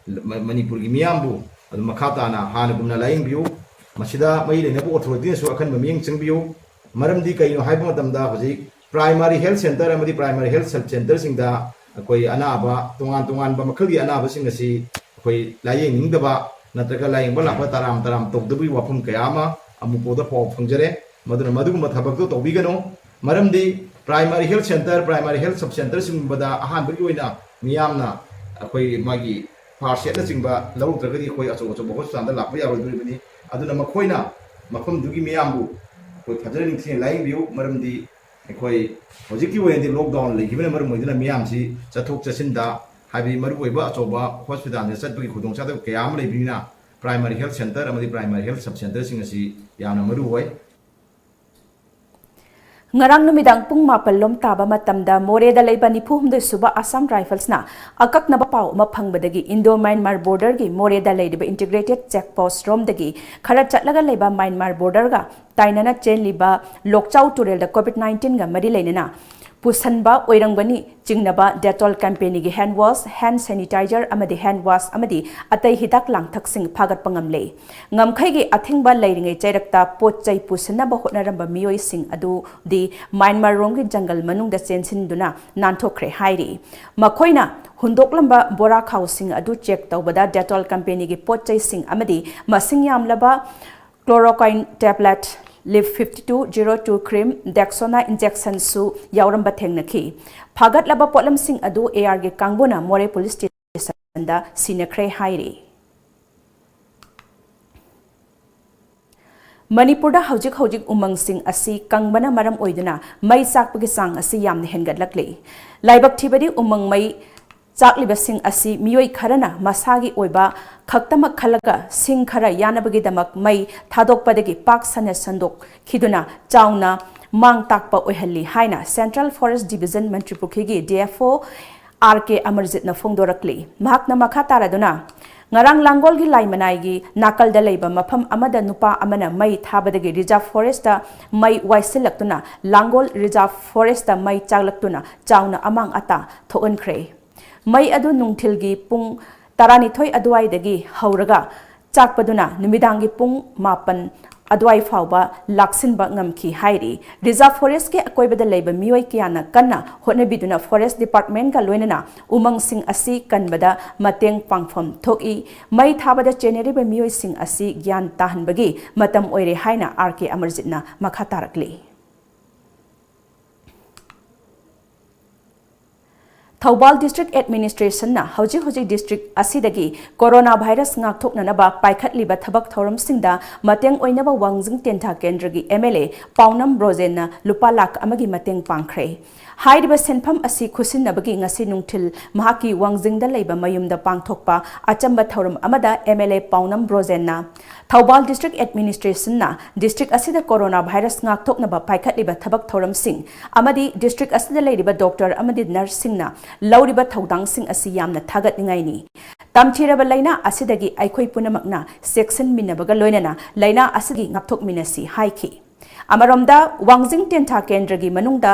ꯃ-, ꯃꯅꯤꯄꯨꯔꯒꯤ ꯃꯤꯌꯥꯝꯕꯨ ꯑꯗꯨꯝ ꯃꯈꯥ ꯇꯥꯅ ꯍꯥꯟꯅꯒꯨꯝꯅ ꯂꯥꯌꯦꯡꯕꯤꯌꯨ꯫ ꯃꯁꯤꯗ ꯃꯔꯤ ꯂꯩꯅꯕ ꯑꯣꯊꯣꯔꯤꯇꯤꯅꯁꯨ ꯑꯈꯟꯕ ꯃꯤꯠꯌꯦꯡ ꯆꯪꯕꯤꯌꯨ꯫ ꯃꯔꯝꯗꯤ ꯀꯩꯅꯣ ꯍꯥꯏꯕ ꯃꯇꯝꯗ ꯍꯧꯖꯤꯛ ꯄ꯭ꯔꯥꯏꯃꯥꯔꯤ ꯍꯦꯜꯊ ꯁꯦꯟꯇꯔ ꯑꯃꯗꯤ ꯄ꯭ꯔꯥꯏꯃꯥꯔꯤ ꯍꯦꯜꯊ ꯁꯕ ꯁꯦꯟꯇꯔꯁꯤꯡꯗ ꯑꯩꯈꯣꯏ ꯑꯅꯥꯕ ꯇꯣꯉꯥꯟ ꯇꯣꯉꯥꯟꯕ ꯃꯈꯜꯒꯤ ꯑꯅꯥꯕꯁꯤꯡ ꯑꯁꯤ ꯑꯩꯈꯣꯏ ꯂꯥꯌꯦꯡꯅꯤꯡꯗꯕ ꯅꯠꯇ꯭ꯔꯒ ꯂꯥꯌꯦꯡꯕ ꯂꯥꯛꯄ ꯇꯔꯥꯝ ꯇꯔꯥꯝ ꯇꯧꯗꯕꯒꯤ ꯋꯥꯐꯝ ꯀꯌꯥ ꯑꯃ ꯑꯃꯨꯛ ꯄꯥꯎꯗ ꯄꯥꯎ ꯐꯪꯖꯔꯦ꯫ ꯃꯗꯨꯅ ꯃꯗꯨꯒꯨꯝꯕ ꯊꯕꯛꯇꯨ ꯇꯧꯕꯤꯒꯅꯨ꯫ ꯃꯔꯝꯗꯤ primary health centre, primary health sub ꯁꯦꯟꯇꯔꯁꯤꯡꯒꯨꯝꯕꯗ ꯑꯍꯥꯟꯕꯒꯤ ꯑꯣꯏꯅ ꯃꯤꯌꯥꯝꯅ ꯑꯩꯈꯣꯏ ꯃꯥꯒꯤ ꯐꯥꯔꯁ ꯑꯦꯗꯅꯆꯤꯡꯕ ꯂꯧꯔꯨꯗ꯭ꯔꯒꯗꯤ ꯑꯩꯈꯣꯏ ꯑꯆꯧ ꯑꯆꯧꯕ ꯍꯣꯁꯄꯤꯇꯥꯜꯗ ꯂꯥꯛꯄ ꯌꯥꯔꯣꯏꯗꯣꯔꯤꯕꯅꯤ꯫ ꯑꯗꯨꯅ ꯃꯈꯣꯏꯅ ꯃꯐꯝꯗꯨꯒꯤ ꯃꯤꯌꯥꯝꯕꯨ ꯑꯩꯈꯣꯏ ꯐꯖꯅ ꯅꯤꯡꯊꯤꯅ ꯂꯥꯌꯦꯡꯕꯤꯌꯨ꯫ ꯃꯔꯝꯗꯤ ꯑꯩꯈꯣꯏ ꯍꯧꯖꯤꯛꯀꯤ ꯑꯣꯏꯅꯗꯤ ꯂꯣꯛꯗꯥꯎꯟ ꯂꯩꯈꯤꯕꯅ ꯃꯔꯝ ꯑꯣꯏꯗꯨꯅ ꯃꯤꯌꯥꯝꯁꯤ ꯆꯠꯊꯣꯛ ꯆꯠꯁꯤꯟꯗ ꯍꯥꯏꯕꯗꯤ ꯃꯔꯨꯑꯣꯏꯕ ꯑꯆꯧꯕ ꯍꯣꯁꯄꯤꯇꯥꯜꯗ ꯆꯠꯄꯒꯤ ꯈꯨꯗꯣꯡꯆꯥꯗꯕ ꯀꯌꯥ ꯑꯃ ꯂꯩꯕꯅꯤꯅ, ꯄ꯭ꯔꯥꯏꯃꯥꯔꯤ ꯍꯦꯜꯊ ꯁꯦꯟꯇꯔ ꯑꯃꯗꯤ ꯄ꯭ꯔꯥꯏꯃꯥꯔꯤ ꯍꯦꯜꯊ ꯁꯕ ꯁꯦꯟꯇꯔꯁꯤꯡ ꯑꯁꯤ ꯌꯥꯝꯅ ꯃꯔꯨ ꯑꯣꯏ꯫ ꯉꯔꯥꯡ ꯅꯨꯃꯤꯗꯥꯡ ꯄꯨꯡ ꯃꯥꯄꯜ ꯂꯣꯝ ꯇꯥꯕ ꯃꯇꯝꯗ ꯃꯣꯔꯦꯗ ꯂꯩꯕ ꯅꯤꯐꯨ ꯍꯨꯝꯗꯣꯏ ꯁꯨꯕ ꯑꯁꯥꯝ ꯔꯥꯏꯐꯜꯁꯅ ꯑꯀꯛꯅꯕ ꯄꯥꯎ ꯑꯃ ꯐꯪꯕꯗꯒꯤ ꯏꯟꯗꯣ ꯃ꯭ꯌꯥꯟꯃꯥꯔ ꯕꯣꯔꯗꯔꯒꯤ ꯃꯣꯔꯦꯗ ꯂꯩꯔꯤꯕ ꯏꯟꯇꯤꯒ꯭ꯔꯦꯇꯦꯗ ꯆꯦꯛ ꯄꯣꯁ ꯔꯣꯝꯗꯒꯤ ꯈꯔ ꯆꯠꯂꯒ ꯂꯩꯕ ꯃ꯭ꯌꯥꯟꯃꯥꯔ ꯕꯣꯔꯗꯔꯒ ꯇꯥꯏꯅꯅ ꯆꯦꯜꯂꯤꯕ ꯂꯣꯛꯆꯥꯎ ꯇꯨꯔꯦꯜꯗ ꯀꯣꯚꯤꯗ ꯅꯥꯏꯟꯇꯤꯟꯒ ꯃꯔꯤ ꯂꯩꯅꯅ ꯄꯨꯁꯟꯕ ꯑꯣꯏꯔꯝꯒꯅꯤ ꯆꯤꯡꯅꯕ ꯗꯦꯇꯣꯜ ꯀꯝꯄꯦꯅꯤꯒꯤ ꯍꯦꯟ ꯋꯥꯁ, ꯍꯦꯟ ꯁꯦꯅꯤꯇꯥꯏꯖꯔ ꯑꯃꯗꯤ ꯍꯦꯟ ꯋꯥꯁ ꯑꯃꯗꯤ ꯑꯇꯩ ꯍꯤꯗꯥꯛ ꯂꯥꯡꯊꯛꯁꯤꯡ ꯐꯥꯒꯠꯄ ꯉꯝꯂꯦ꯫ ꯉꯝꯈꯩꯒꯤ ꯑꯊꯤꯡꯕ ꯂꯩꯔꯤꯉꯩ ꯆꯩꯔꯛꯇ ꯄꯣꯠ ꯆꯩ ꯄꯨꯁꯤꯟꯅꯕ ꯍꯣꯠꯅꯔꯝꯕ ꯃꯤꯑꯣꯏꯁꯤꯡ ꯑꯗꯨꯗꯤ ꯃ꯭ꯌꯥꯟꯃꯥꯔ ꯔꯣꯝꯒꯤ ꯖꯪꯒꯜ ꯃꯅꯨꯡꯗ ꯆꯦꯟꯁꯤꯟꯗꯨꯅ ꯅꯥꯟꯊꯣꯛꯈ꯭ꯔꯦ ꯍꯥꯏꯔꯤ꯫ ꯃꯈꯣꯏꯅ ꯍꯨꯟꯗꯣꯛꯂꯝꯕ ꯕꯣꯔꯥ ꯈꯥꯎꯁꯤꯡ ꯑꯗꯨ ꯆꯦꯛ ꯇꯧꯕꯗ ꯗꯦꯇꯣꯜ ꯀꯝꯄꯦꯅꯤꯒꯤ ꯄꯣꯠ ꯆꯩꯁꯤꯡ ꯑꯃꯗꯤ ꯃꯁꯤꯡ ꯌꯥꯝꯂꯕ ꯀ꯭ꯂꯣꯔꯣꯀꯥꯏꯟ ꯇꯦꯕ꯭ꯂꯦꯠ, ꯂꯤꯞ fifty two zero two cream, Dexona ꯏꯟꯖꯦꯛꯁꯟꯁꯨ ꯌꯥꯎꯔꯝꯕ ꯊꯦꯡꯅꯈꯤ꯫ ꯐꯥꯒꯠꯂꯕ ꯄꯣꯠꯂꯝꯁꯤꯡ ꯑꯗꯨ ꯑꯦ ꯑꯥꯔꯒꯤ ꯀꯥꯡꯕꯨꯅ ꯃꯣꯔꯦ ꯄꯨꯂꯤꯁ ꯁ꯭ꯇꯦꯁꯟꯗ ꯁꯤꯟꯅꯈ꯭ꯔꯦ ꯍꯥꯏꯔꯤ꯫ ꯃꯅꯤꯄꯨꯔꯗ ꯍꯧꯖꯤꯛ ꯍꯧꯖꯤꯛ ꯎꯃꯪꯁꯤꯡ ꯑꯁꯤ ꯀꯪꯕꯅ ꯃꯔꯝ ꯑꯣꯏꯗꯨꯅ ꯃꯩ ꯆꯥꯛꯄꯒꯤ ꯆꯥꯡ ꯑꯁꯤ ꯌꯥꯝꯅ ꯍꯦꯟꯒꯠꯂꯛꯂꯤ꯫ ꯂꯥꯏꯕꯛ ꯊꯤꯕꯗꯤ, ꯎꯃꯪ ꯃꯩ ꯆꯥꯛꯂꯤꯕꯁꯤꯡ ꯑꯁꯤ ꯃꯤꯑꯣꯏ ꯈꯔꯅ ꯃꯁꯥꯒꯤ ꯑꯣꯏꯕ ꯈꯛꯇꯃꯛ ꯈꯜꯂꯒ ꯁꯤꯡ ꯈꯔ ꯌꯥꯅꯕꯒꯤꯗꯃꯛ ꯃꯩ ꯊꯥꯗꯣꯛꯄꯗꯒꯤ ꯄꯥꯛ ꯁꯟꯅ ꯁꯟꯗꯣꯛꯈꯤꯗꯨꯅ ꯆꯥꯎꯅ ꯃꯥꯡ ꯇꯥꯛꯄ ꯑꯣꯏꯍꯜꯂꯤ ꯍꯥꯏꯅ ꯁꯦꯟꯇ꯭ꯔꯦꯜ ꯐꯣꯔꯦꯁ ꯗꯤꯕꯤꯖꯟ ꯃꯟꯇ꯭ꯔꯤꯄꯨꯈ꯭ꯔꯤꯒꯤ D F O R K ꯑꯃꯔꯖꯤꯠꯅ ꯐꯣꯡꯗꯣꯔꯛꯂꯤ꯫ ꯃꯍꯥꯛꯅ ꯃꯈꯥ ꯇꯥꯔꯗꯨꯅ, ꯉꯔꯥꯡ ꯂꯥꯡꯒꯣꯜꯒꯤ ꯂꯥꯏꯃꯅꯥꯏꯒꯤ ꯅꯥꯀꯜꯗ ꯂꯩꯕ ꯃꯐꯝ ꯑꯃꯗ ꯅꯨꯄꯥ ꯑꯃꯅ ꯃꯩ ꯊꯥꯕꯗꯒꯤ ꯔꯤꯖꯥꯔꯚ ꯐꯣꯔꯦꯁꯇ ꯃꯩ ꯋꯥꯏꯁꯤꯜꯂꯛꯇꯨꯅ ꯂꯥꯡꯒꯣꯜ ꯔꯤꯖꯥꯔꯚ ꯐꯣꯔꯦꯁꯇ ꯃꯩ ꯆꯥꯛꯂꯛꯇꯨꯅ ꯆꯥꯎꯅ ꯑꯃꯥꯡ ꯑꯇꯥ ꯊꯣꯛꯍꯟꯈ꯭ꯔꯦ꯫ ꯃꯩ ꯑꯗꯨ ꯅꯨꯡꯊꯤꯜꯒꯤ ꯄꯨꯡ ꯇꯔꯥꯅꯤꯊꯣꯏ ꯑꯗꯨꯋꯥꯏꯗꯒꯤ ꯍꯧꯔꯒ ꯆꯥꯛꯄꯗꯨꯅ ꯅꯨꯃꯤꯗꯥꯡꯒꯤ ꯄꯨꯡ ꯃꯥꯄꯟ ꯑꯗꯨꯋꯥꯏ ꯐꯥꯎꯕ ꯂꯥꯛꯁꯤꯟꯕ ꯉꯝꯈꯤ ꯍꯥꯏꯔꯤ꯫ ꯔꯤꯖꯥꯔꯚ ꯐꯣꯔꯦꯁꯀꯤ ꯑꯀꯣꯏꯕꯗ ꯂꯩꯕ ꯃꯤꯑꯣꯏ ꯀꯌꯥꯅ ꯀꯟꯅ ꯍꯣꯠꯅꯕꯤꯗꯨꯅ ꯐꯣꯔꯦꯁ ꯗꯤꯄꯥꯔꯠꯃꯦꯟꯠꯀ ꯂꯣꯏꯅꯅ ꯎꯃꯪꯁꯤꯡ ꯑꯁꯤ ꯀꯟꯕꯗ ꯃꯇꯦꯡ ꯄꯥꯡꯐꯝ ꯊꯣꯛꯏ꯫ ꯃꯩ ꯊꯥꯕꯗ ꯆꯦꯟꯅꯔꯤꯕ ꯃꯤꯑꯣꯏꯁꯤꯡ ꯑꯁꯤ ꯒ꯭ꯌꯥꯟ ꯇꯥꯍꯟꯕꯒꯤ ꯃꯇꯝ ꯑꯣꯏꯔꯦ ꯍꯥꯏꯅ ꯑꯥꯔ ꯀꯦ ꯑꯃꯔꯖꯤꯠꯅ ꯃꯈꯥ ꯇꯥꯔꯛꯂꯤ꯫ ꯊꯧꯕꯥꯜ ꯗꯤꯁꯇ꯭ꯔꯤꯛ ꯑꯦꯗꯃꯤꯅꯤꯁꯇ꯭ꯔꯦꯁꯟꯅ ꯍꯧꯖꯤꯛ ꯍꯧꯖꯤꯛ ꯗꯤꯁꯇ꯭ꯔꯤꯛ ꯑꯁꯤꯗꯒꯤ ꯀꯣꯔꯣꯅꯥ ꯚꯥꯏꯔꯁ ꯉꯥꯛꯊꯣꯛꯅꯅꯕ ꯄꯥꯏꯈꯠꯂꯤꯕ ꯊꯕꯛ ꯊꯧꯔꯝꯁꯤꯡꯗ ꯃꯇꯦꯡ ꯑꯣꯏꯅꯕ ꯋꯥꯡꯖꯤꯡ ꯇꯦꯟꯊꯥ ꯀꯦꯟꯗ꯭ꯔꯒꯤ ꯑꯦꯝ ꯑꯦꯜ ꯑꯦ ꯄꯥꯎꯅꯝ ꯕ꯭ꯔꯣꯖꯦꯟꯅ ꯂꯨꯄꯥ ꯂꯥꯈ ꯑꯃꯒꯤ ꯃꯇꯦꯡ ꯄꯥꯡꯈ꯭ꯔꯦ꯫ ꯍꯥꯏꯔꯤꯕ ꯁꯦꯟꯐꯝ ꯑꯁꯤ ꯈꯨꯠꯁꯤꯟꯅꯕꯒꯤ ꯉꯁꯤ ꯅꯨꯡꯊꯤꯜ ꯃꯍꯥꯛꯀꯤ ꯋꯥꯡꯖꯤꯡꯗ ꯂꯩꯕ ꯃꯌꯨꯝꯗ ꯄꯥꯡꯊꯣꯛꯄ ꯑꯆꯝꯕ ꯊꯧꯔꯝ ꯑꯃꯗ ꯑꯦꯝ ꯑꯦꯜ ꯑꯦ ꯄꯥꯎꯅꯝ ꯕ꯭ꯔꯣꯖꯦꯟꯅ ꯊꯧꯕꯥꯜ ꯗꯤꯁꯇ꯭ꯔꯤꯛ ꯑꯦꯗꯃꯤꯅꯤꯁꯇ꯭ꯔꯦꯁꯟꯅ ꯗꯤꯁꯇ꯭ꯔꯤꯛ ꯑꯁꯤꯗ ꯀꯣꯔꯣꯅꯥ ꯚꯥꯏꯔꯁ ꯉꯥꯛꯊꯣꯛꯅꯕ ꯄꯥꯏꯈꯠꯂꯤꯕ ꯊꯕꯛ ꯊꯧꯔꯝꯁꯤꯡ ꯑꯃꯗꯤ ꯗꯤꯁꯇ꯭ꯔꯤꯛ ꯑꯁꯤꯗ ꯂꯩꯔꯤꯕ ꯗꯣꯛꯇꯔ ꯑꯃꯗꯤ ꯅꯔꯁꯁꯤꯡꯅ ꯂꯧꯔꯤꯕ ꯊꯧꯗꯥꯡꯁꯤꯡ ꯑꯁꯤ ꯌꯥꯝꯅ ꯊꯥꯒꯠꯅꯤꯡꯉꯥꯏꯅꯤ꯫ ꯇꯝꯊꯤꯔꯕ ꯂꯥꯏꯅꯥ ꯑꯁꯤꯗꯒꯤ ꯑꯩꯈꯣꯏ ꯄꯨꯝꯅꯃꯛꯅ ꯆꯦꯛꯁꯤꯟꯃꯤꯟꯅꯕꯒ ꯂꯣꯏꯅꯅ ꯂꯥꯏꯅꯥ ꯑꯁꯤꯒꯤ ꯉꯥꯛꯊꯣꯛꯃꯤꯟꯅꯁꯤ ꯍꯥꯏꯈꯤ꯫ ꯑꯃꯔꯣꯝꯗ, ꯋꯥꯡꯖꯤꯡ ꯇꯦꯟꯊꯥ ꯀꯦꯟꯗ꯭ꯔꯒꯤ ꯃꯅꯨꯡꯗ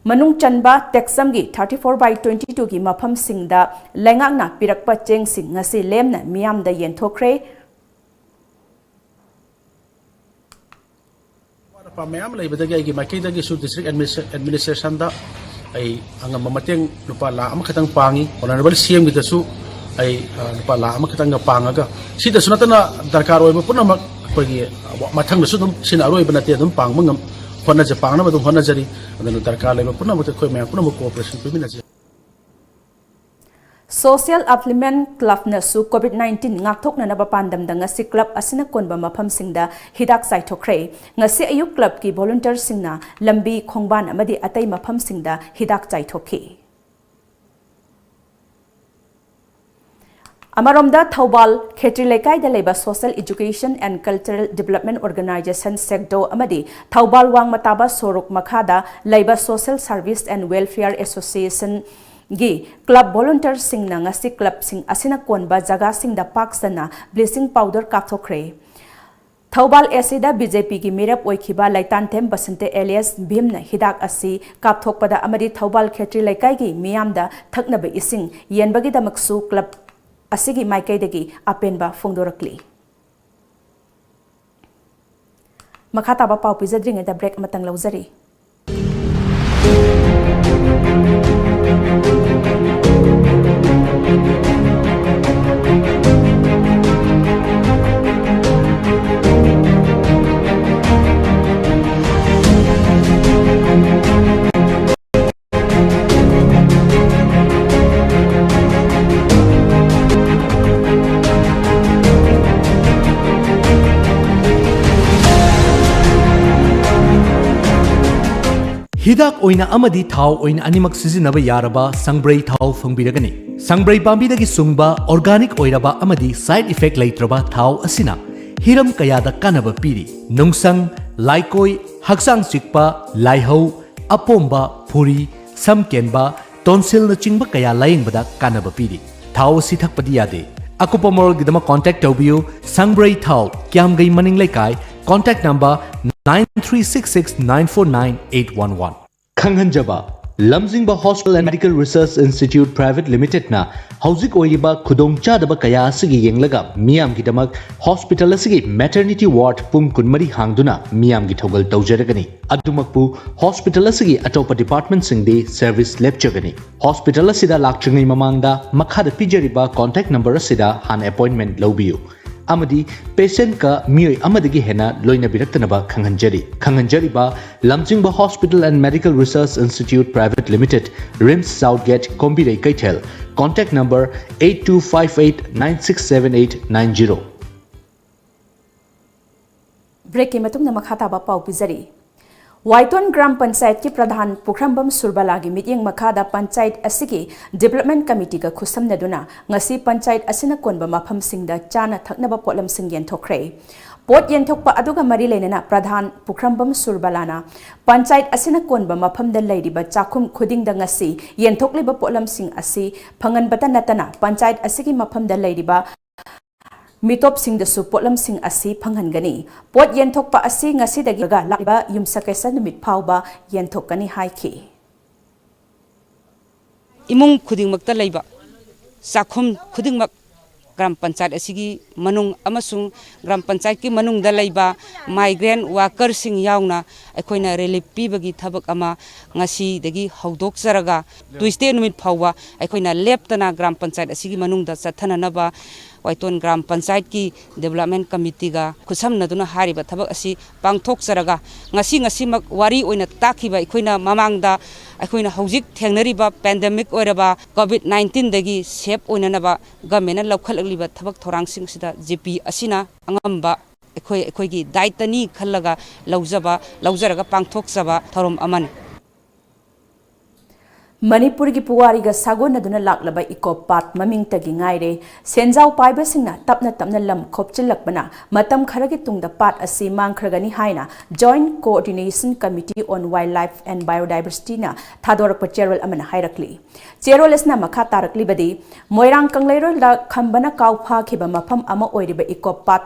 ꯃꯅꯨꯡ ꯆꯟꯕ ꯇꯦꯛꯆꯝꯒꯤ thirty four by twenty two ꯒꯤ ꯃꯐꯝꯁꯤꯡꯗ ꯂꯩꯉꯥꯛꯅ ꯄꯤꯔꯛꯄ ꯆꯦꯡꯁꯤꯡ ꯉꯁꯤ ꯂꯦꯝꯅ ꯃꯤꯌꯥꯝꯗ ꯌꯦꯟꯊꯣꯛꯈ꯭ꯔꯦ꯫ ꯑꯋꯥꯠ ꯑꯄꯥ ꯃꯌꯥꯝ ꯂꯩꯕꯗꯒꯤ ꯑꯩꯒꯤ ꯃꯥꯏꯀꯩꯗꯒꯤꯁꯨ ꯗꯤꯁꯇ꯭ꯔꯤꯛ ꯑꯦꯗꯃꯤꯅꯤꯁꯇ꯭ꯔꯦꯁꯟꯗ ꯑꯩ ꯑꯉꯝꯕ ꯃꯇꯦꯡ ꯂꯨꯄꯥ ꯂꯥꯈ ꯑꯃꯈꯛꯇꯪ ꯄꯥꯡꯉꯤ꯫ ꯑꯣꯅꯔꯦꯕꯜ ꯁꯤ ꯑꯦꯝꯒꯤꯗꯁꯨ ꯑꯩ, ꯑ, ꯂꯨꯄꯥ ꯂꯥꯈ ꯑꯃꯈꯛꯇꯪꯒ ꯄꯥꯡꯉꯒ, ꯁꯤꯗꯁꯨ ꯅꯠꯇꯅ ꯗꯔꯀꯥꯔ ꯑꯣꯏꯕ ꯄꯨꯝꯅꯃꯛ ꯑꯩꯈꯣꯏꯒꯤ, ꯑ, ꯃꯊꯪꯗꯁꯨ ꯑꯗꯨꯝ, ꯁꯤꯅ ꯑꯔꯣꯏꯕ ꯅꯠꯇꯦ, ꯑꯗꯨꯝ ꯄꯥꯡꯕ ꯉꯝ-, ꯍꯣꯠꯅꯖ-, ꯄꯥꯡꯅꯕ ꯑꯗꯨꯝ ꯍꯣꯠꯅꯖꯔꯤ꯫ ꯑꯗꯨꯅ ꯗꯔꯀꯥꯔ ꯂꯩꯕ ꯄꯨꯝꯅꯃꯛꯇ ꯑꯩꯈꯣꯏ ꯃꯌꯥꯝ ꯄꯨꯝꯅꯃꯛ cooperation ꯄꯤꯃꯤꯟꯅꯁꯤ꯫ Social Upliftment Clubꯅꯁꯨ COVID nineteen ꯉꯥꯛꯊꯣꯛꯅꯅꯕ ꯄꯥꯟꯗꯝꯗ ꯉꯁꯤ club ꯑꯁꯤꯅ ꯀꯣꯟꯕ ꯃꯐꯝꯁꯤꯡꯗ ꯍꯤꯗꯥꯛ ꯆꯥꯏꯊꯣꯛꯈ꯭ꯔꯦ꯫ ꯉꯁꯤ ꯑꯌꯨꯛ clubꯀꯤ volunteerꯁꯤꯡꯅ ꯂꯝꯕꯤ, ꯈꯣꯡꯕꯥꯟ ꯑꯃꯗꯤ ꯑꯇꯩ ꯃꯐꯝꯁꯤꯡꯗ ꯍꯤꯗꯥꯛ ꯆꯥꯏꯊꯣꯛꯈꯤ꯫ ꯑꯃꯔꯣꯝꯗ, ꯊꯧꯕꯥꯜ ꯈꯦꯇ꯭ꯔꯤ ꯂꯩꯀꯥꯏꯗ ꯂꯩꯕ Social Education and Cultural Development Organization, ꯁꯦꯛꯗꯣ, ꯑꯃꯗꯤ ꯊꯧꯕꯥꯜ ꯋꯥꯡꯃ ꯇꯥꯕ ꯁꯣꯔꯣꯛ ꯃꯈꯥꯗ ꯂꯩꯕ Social Service and Welfare Associationꯒꯤ club volunteerꯁꯤꯡꯅ ꯉꯁꯤ clubꯁꯤꯡ ꯑꯁꯤꯅ ꯀꯣꯟꯕ ꯖꯒꯥꯁꯤꯡꯗ ꯄꯥꯛ ꯁꯟꯅ bleaching powder ꯀꯥꯞꯊꯣꯛꯈ꯭ꯔꯦ꯫ ꯊꯧꯕꯥꯜ ꯑꯦꯁꯤꯗ BJPꯒꯤ ꯃꯤꯔꯦꯞ ꯑꯣꯏꯈꯤꯕ ꯂꯩꯇꯥꯟꯊꯦꯝ ꯕꯁꯟꯇ alias ꯚꯤꯝꯅ ꯍꯤꯗꯥꯛ ꯑꯁꯤ ꯀꯥꯞꯊꯣꯛꯄꯗ ꯑꯃꯗꯤ ꯊꯧꯕꯥꯜ ꯈꯦꯇ꯭ꯔꯤ ꯂꯩꯀꯥꯏꯒꯤ ꯃꯤꯌꯥꯝꯗ ꯊꯛꯅꯕ ꯏꯁꯤꯡ ꯌꯦꯟꯕꯒꯤꯗꯃꯛꯁꯨ club ꯑꯁꯤꯒꯤ ꯃꯥꯏꯀꯩꯗꯒꯤ ꯑꯄꯦꯟꯕ ꯐꯣꯡꯗꯣꯔꯛꯂꯤ꯫ ꯃꯈꯥ ꯇꯥꯕ ꯄꯥꯎ ꯄꯤꯖꯗ꯭ꯔꯤꯉꯩꯗ break ꯑꯃꯇꯪ ꯂꯧꯖꯔꯤ꯫ ꯍꯤꯗꯥꯛ ꯑꯣꯏꯅ ꯑꯃꯗꯤ ꯊꯥꯎ ꯑꯣꯏꯅ ꯑꯅꯤꯃꯛ ꯁꯤꯖꯤꯟꯅꯕ ꯌꯥꯔꯕ ꯁꯪꯕ꯭ꯔꯩ ꯊꯥꯎ ꯐꯪꯕꯤꯔꯒꯅꯤ꯫ ꯁꯪꯕ꯭ꯔꯩ ꯄꯥꯝꯕꯤꯗꯒꯤ ꯁꯨꯡꯕ organic ꯑꯣꯏꯔꯕ ꯑꯃꯗꯤ side effect ꯂꯩꯇ꯭ꯔꯕ ꯊꯥꯎ ꯑꯁꯤꯅ ꯍꯤꯔꯝ ꯀꯌꯥꯗ ꯀꯥꯟꯅꯕ ꯄꯤꯔꯤ꯫ ꯅꯨꯡꯁꯪ, ꯂꯥꯏꯀꯣꯏ, ꯍꯛꯆꯥꯡ ꯆꯤꯛꯄ, ꯂꯥꯏꯍꯧ, ꯑꯄꯣꯝꯕ, ꯐꯨꯔꯤ, ꯁꯝ ꯀꯦꯟꯕ, tonsilꯅꯆꯤꯡꯕ ꯀꯌꯥ ꯂꯥꯌꯦꯡꯕꯗ ꯀꯥꯟꯅꯕ ꯄꯤꯔꯤ꯫ ꯊꯥꯎ ꯑꯁꯤ ꯊꯛꯄꯗꯤ ꯌꯥꯗꯦ꯫ ꯑꯀꯨꯞꯄ ꯃꯔꯣꯜꯒꯤꯗꯃꯛ contact ꯇꯧꯕꯤꯌꯨ꯫ ꯁꯪꯕ꯭ꯔꯩ ꯊꯥꯎ, ꯀ꯭ꯌꯥꯝꯒꯩ ꯃꯅꯤꯡ ꯂꯩꯀꯥꯏ, contact number nine three six six nine four nine eight one one꯫ ꯈꯪꯍꯟꯖꯕ, ꯂꯝꯖꯤꯡꯕ Hospital and Medical Research Institute Private Limitedꯅ ꯍꯧꯖꯤꯛ ꯑꯣꯏꯔꯤꯕ ꯈꯨꯗꯣꯡꯆꯥꯗꯕ ꯀꯌꯥ ꯑꯁꯤꯒꯤ ꯌꯦꯡꯂꯒ ꯃꯤꯌꯥꯝꯒꯤꯗꯃꯛ hospital ꯑꯁꯤꯒꯤ maternity ward ꯄꯨꯡ ꯀꯨꯟꯃꯔꯤ ꯍꯥꯡꯗꯨꯅ ꯃꯤꯌꯥꯝꯒꯤ ꯊꯧꯒꯜ ꯇꯧꯖꯔꯒꯅꯤ꯫ ꯑꯗꯨꯃꯛꯄꯨ hospital ꯑꯁꯤꯒꯤ ꯑꯇꯣꯞꯄ departmentꯁꯤꯡꯗꯤ service ꯂꯦꯞꯆꯒꯅꯤ꯫ Hospital ꯑꯁꯤꯗ ꯂꯥꯛꯇ꯭ꯔꯤꯉꯩ ꯃꯃꯥꯡꯗ ꯃꯈꯥꯗ ꯄꯤꯖꯔꯤꯕ contact number ꯑꯁꯤꯗ ꯍꯥꯟꯅ appointment ꯂꯧꯕꯤꯌꯨ ꯑꯃꯗꯤ patientꯀ ꯃꯤꯑꯣꯏ ꯑꯃꯗꯒꯤ ꯍꯦꯟꯅ ꯂꯣꯏꯅꯕꯤꯔꯛꯇꯅꯕ ꯈꯪꯍꯟꯖꯔꯤ꯫ ꯈꯪꯍꯟꯖꯔꯤꯕ, ꯂꯝꯖꯤꯡꯕ Hospital and Medical Research Institute Private Limited, RIMS South Gate, ꯀꯣꯝꯕꯤꯔꯩ ꯀꯩꯊꯦꯜ, contact number eight two five eight nine six seven eight nine zero꯫ Breakꯀꯤ ꯃꯇꯨꯡꯗ ꯃꯈꯥ ꯇꯥꯕ ꯄꯥꯎ ꯄꯤꯖꯔꯤ꯫ ꯋꯥꯏꯇꯣꯟ ꯒ꯭ꯔꯥꯝ ꯄꯟꯆꯥꯌꯠꯀꯤ ꯄ꯭ꯔꯙꯥꯟ ꯄꯨꯈ꯭ꯔꯝꯕꯝ ꯁꯨꯔꯕꯂꯥꯒꯤ ꯃꯤꯠꯌꯦꯡ ꯃꯈꯥꯗ ꯄꯟꯆꯥꯌꯠ ꯑꯁꯤꯒꯤ development committeeꯒ ꯈꯨꯠꯁꯝꯅꯗꯨꯅ ꯉꯁꯤ ꯄꯟꯆꯥꯌꯠ ꯑꯁꯤꯅ ꯀꯣꯟꯕ ꯃꯐꯝꯁꯤꯡꯗ ꯆꯥꯅ ꯊꯛꯅꯕ ꯄꯣꯠꯂꯝꯁꯤꯡ ꯌꯦꯟꯊꯣꯛꯈ꯭ꯔꯦ꯫ ꯄꯣꯠ ꯌꯦꯟꯊꯣꯛꯄ ꯑꯗꯨꯒ ꯃꯔꯤ ꯂꯩꯅꯅ ꯄ꯭ꯔꯙꯥꯟ ꯄꯨꯈ꯭ꯔꯝꯕꯝ ꯁꯨꯔꯕꯂꯥꯅ ꯄꯟꯆꯥꯌꯠ ꯑꯁꯤꯅ ꯀꯣꯟꯕ ꯃꯐꯝꯗ ꯂꯩꯔꯤꯕ ꯆꯥꯛꯈꯨꯝ ꯈꯨꯗꯤꯡꯗ ꯉꯁꯤ ꯌꯦꯟꯊꯣꯛꯂꯤꯕ ꯄꯣꯠꯂꯝꯁꯤꯡ ꯑꯁꯤ ꯐꯪꯍꯟꯕꯇ ꯅꯠꯇꯅ ꯄꯟꯆꯥꯌꯠ ꯑꯁꯤꯒꯤ ꯃꯐꯝꯗ ꯂꯩꯔꯤꯕ ꯃꯤꯇꯣꯞꯁꯤꯡꯗꯁꯨ ꯄꯣꯠꯂꯝꯁꯤꯡ ꯑꯁꯤ ꯐꯪꯍꯟꯒꯅꯤ꯫ ꯄꯣꯠ ꯌꯦꯟꯊꯣꯛꯄ ꯑꯁꯤ ꯉꯁꯤꯗꯒꯤ ꯂꯥꯛꯂꯤꯕ ꯌꯨꯝꯁꯀꯩꯁ ꯅꯨꯃꯤꯠ ꯐꯥꯎꯕ ꯌꯦꯟꯊꯣꯛꯀꯅꯤ ꯍꯥꯏꯈꯤ꯫ ꯏꯃꯨꯡ ꯈꯨꯗꯤꯡꯃꯛꯇ ꯂꯩꯕ ꯆꯥꯛꯈꯨꯝ ꯈꯨꯗꯤꯡꯃꯛ ꯒ꯭ꯔꯥꯝ ꯄꯟꯆꯥꯌꯠ ꯑꯁꯤꯒꯤ ꯃꯅꯨꯡ ꯑꯃꯁꯨꯡ ꯒ꯭ꯔꯥꯝ ꯄꯟꯆꯥꯌꯠꯀꯤ ꯃꯅꯨꯡꯗ ꯂꯩꯕ migrant workerꯁꯤꯡ ꯌꯥꯎꯅ ꯑꯩꯈꯣꯏꯅ relief ꯄꯤꯕꯒꯤ ꯊꯕꯛ ꯑꯃ ꯉꯁꯤꯗꯒꯤ ꯍꯧꯗꯣꯛꯆꯔꯒ Tuesday ꯅꯨꯃꯤꯠ ꯐꯥꯎꯕ ꯑꯩꯈꯣꯏꯅ ꯂꯦꯞꯇꯅ ꯒ꯭ꯔꯥꯝ ꯄꯟꯆꯥꯌꯠ ꯑꯁꯤꯒꯤ ꯃꯅꯨꯡꯗ ꯆꯠꯊꯅꯅꯕ ꯋꯥꯏꯇꯣꯟ ꯒ꯭ꯔꯥꯝ ꯄꯟꯆꯥꯌꯠꯀꯤ development committeeꯒ ꯈꯨꯠꯁꯝꯅꯗꯨꯅ ꯍꯥꯏꯔꯤꯕ ꯊꯕꯛ ꯑꯁꯤ ꯄꯥꯡꯊꯣꯛꯆꯔꯒ, ꯉꯁꯤ ꯉꯁꯤꯃꯛ ꯋꯥꯔꯤ ꯑꯣꯏꯅ ꯇꯥꯛꯈꯤꯕ ꯑꯩꯈꯣꯏꯅ ꯃꯃꯥꯡꯗ ꯑꯩꯈꯣꯏꯅ ꯍꯧꯖꯤꯛ ꯊꯦꯡꯅꯔꯤꯕ pandemic ꯑꯣꯏꯔꯕ COVID nineteenꯗꯒꯤ safe ꯑꯣꯏꯅꯅꯕ governmentꯅ ꯂꯧꯈꯠꯂꯛꯂꯤꯕ ꯊꯕꯛ ꯊꯧꯔꯥꯡꯁꯤꯡ ꯑꯁꯤꯗ GP ꯑꯁꯤꯅ ꯑꯉꯝꯕ ꯑꯩꯈꯣꯏ, ꯑꯩꯈꯣꯏꯒꯤ ꯗꯥꯏꯇꯅꯤ ꯈꯜꯂꯒ ꯂꯧꯖꯕ, ꯂꯧꯖꯔꯒ ꯄꯥꯡꯊꯣꯛꯆꯕ ꯊꯧꯔꯝ ꯑꯃꯅꯤ꯫ ꯃꯅꯤꯄꯨꯔꯒꯤ ꯄꯨꯋꯥꯔꯤꯒ ꯁꯥꯒꯣꯟꯅꯗꯨꯅ ꯂꯥꯛꯂꯕ ꯏꯀꯣꯞ ꯄꯥꯠ ꯃꯃꯤꯡꯇꯒꯤ ꯉꯥꯏꯔꯦ꯫ ꯁꯦꯟꯖꯥꯎ ꯄꯥꯏꯕꯁꯤꯡꯅ ꯇꯞꯅ ꯇꯞꯅ ꯂꯝ ꯈꯣꯞꯆꯤꯜꯂꯛꯄꯅ ꯃꯇꯝ ꯈꯔꯒꯤ ꯇꯨꯡꯗ ꯄꯥꯠ ꯑꯁꯤ ꯃꯥꯡꯈ꯭ꯔꯒꯅꯤ ꯍꯥꯏꯅ Joint Coordination Committee on Wildlife and Biodiversity ꯅ ꯊꯥꯗꯣꯔꯛꯄ ꯆꯦꯔꯣꯜ ꯑꯃꯅ ꯍꯥꯏꯔꯛꯂꯤ꯫ ꯆꯦꯔꯣꯜ ꯑꯁꯤꯅ ꯃꯈꯥ ꯇꯥꯔꯛꯂꯤꯕꯗꯤ, ꯃꯣꯏꯔꯥꯡ ꯀꯪꯂꯩꯔꯣꯜꯗ ꯈꯝꯕꯅ ꯀꯥꯎ ꯐꯥꯈꯤꯕ ꯃꯐꯝ ꯑꯃ ꯑꯣꯏꯔꯤꯕ ꯏꯀꯣꯞ ꯄꯥꯠ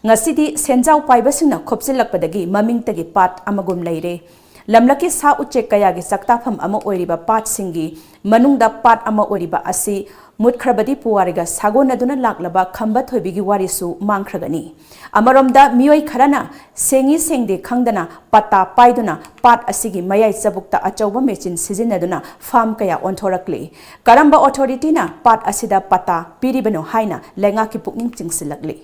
ꯉꯁꯤꯗꯤ ꯁꯦꯟꯖꯥꯎ ꯄꯥꯏꯕꯁꯤꯡꯅ ꯈꯣꯞꯆꯤꯜꯂꯛꯄꯗꯒꯤ ꯃꯃꯤꯡꯇꯒꯤ ꯄꯥꯠ ꯑꯃꯒꯨꯝ ꯂꯩꯔꯦ꯫ ꯂꯝꯂꯛꯀꯤ ꯁꯥ ꯎꯆꯦꯛ ꯀꯌꯥꯒꯤ ꯆꯥꯛꯇꯥꯐꯝ ꯑꯃ ꯑꯣꯏꯔꯤꯕ ꯄꯥꯠꯁꯤꯡꯒꯤ ꯃꯅꯨꯡꯗ ꯄꯥꯠ ꯑꯃ ꯑꯣꯏꯔꯤꯕ ꯑꯁꯤ ꯃꯨꯠꯈ꯭ꯔꯕꯗꯤ ꯄꯨꯋꯥꯔꯤꯒ ꯁꯥꯒꯣꯟꯅꯗꯨꯅ ꯂꯥꯛꯂꯕ ꯈꯝꯕ ꯊꯣꯏꯕꯤꯒꯤ ꯋꯥꯔꯤꯁꯨ ꯃꯥꯡꯈ꯭ꯔꯒꯅꯤ꯫ ꯑꯃꯔꯣꯝꯗ ꯃꯤꯑꯣꯏ ꯈꯔꯅ ꯁꯦꯡꯏ ꯁꯦꯡꯗꯦ ꯈꯪꯗꯅ ꯄꯠꯇꯥ ꯄꯥꯏꯗꯨꯅ ꯄꯥꯠ ꯑꯁꯤꯒꯤ ꯃꯌꯥꯏ ꯆꯕꯨꯛꯇ ꯑꯆꯧꯕ ꯃꯦꯆꯤꯟ ꯁꯤꯖꯤꯟꯅꯗꯨꯅ ꯐꯥꯔꯝ ꯀꯌꯥ ꯑꯣꯟꯊꯣꯔꯛꯂꯤ꯫ ꯀꯔꯝꯕ ꯑꯣꯊꯣꯔꯤꯇꯤꯅ ꯄꯥꯠ ꯑꯁꯤꯗ ꯄꯠꯇꯥ ꯄꯤꯔꯤꯕꯅꯣ ꯍꯥꯏꯅ ꯂꯩꯉꯥꯛꯀꯤ ꯄꯨꯛꯅꯤꯡ ꯆꯤꯡꯁꯤꯜꯂꯛꯂꯤ꯫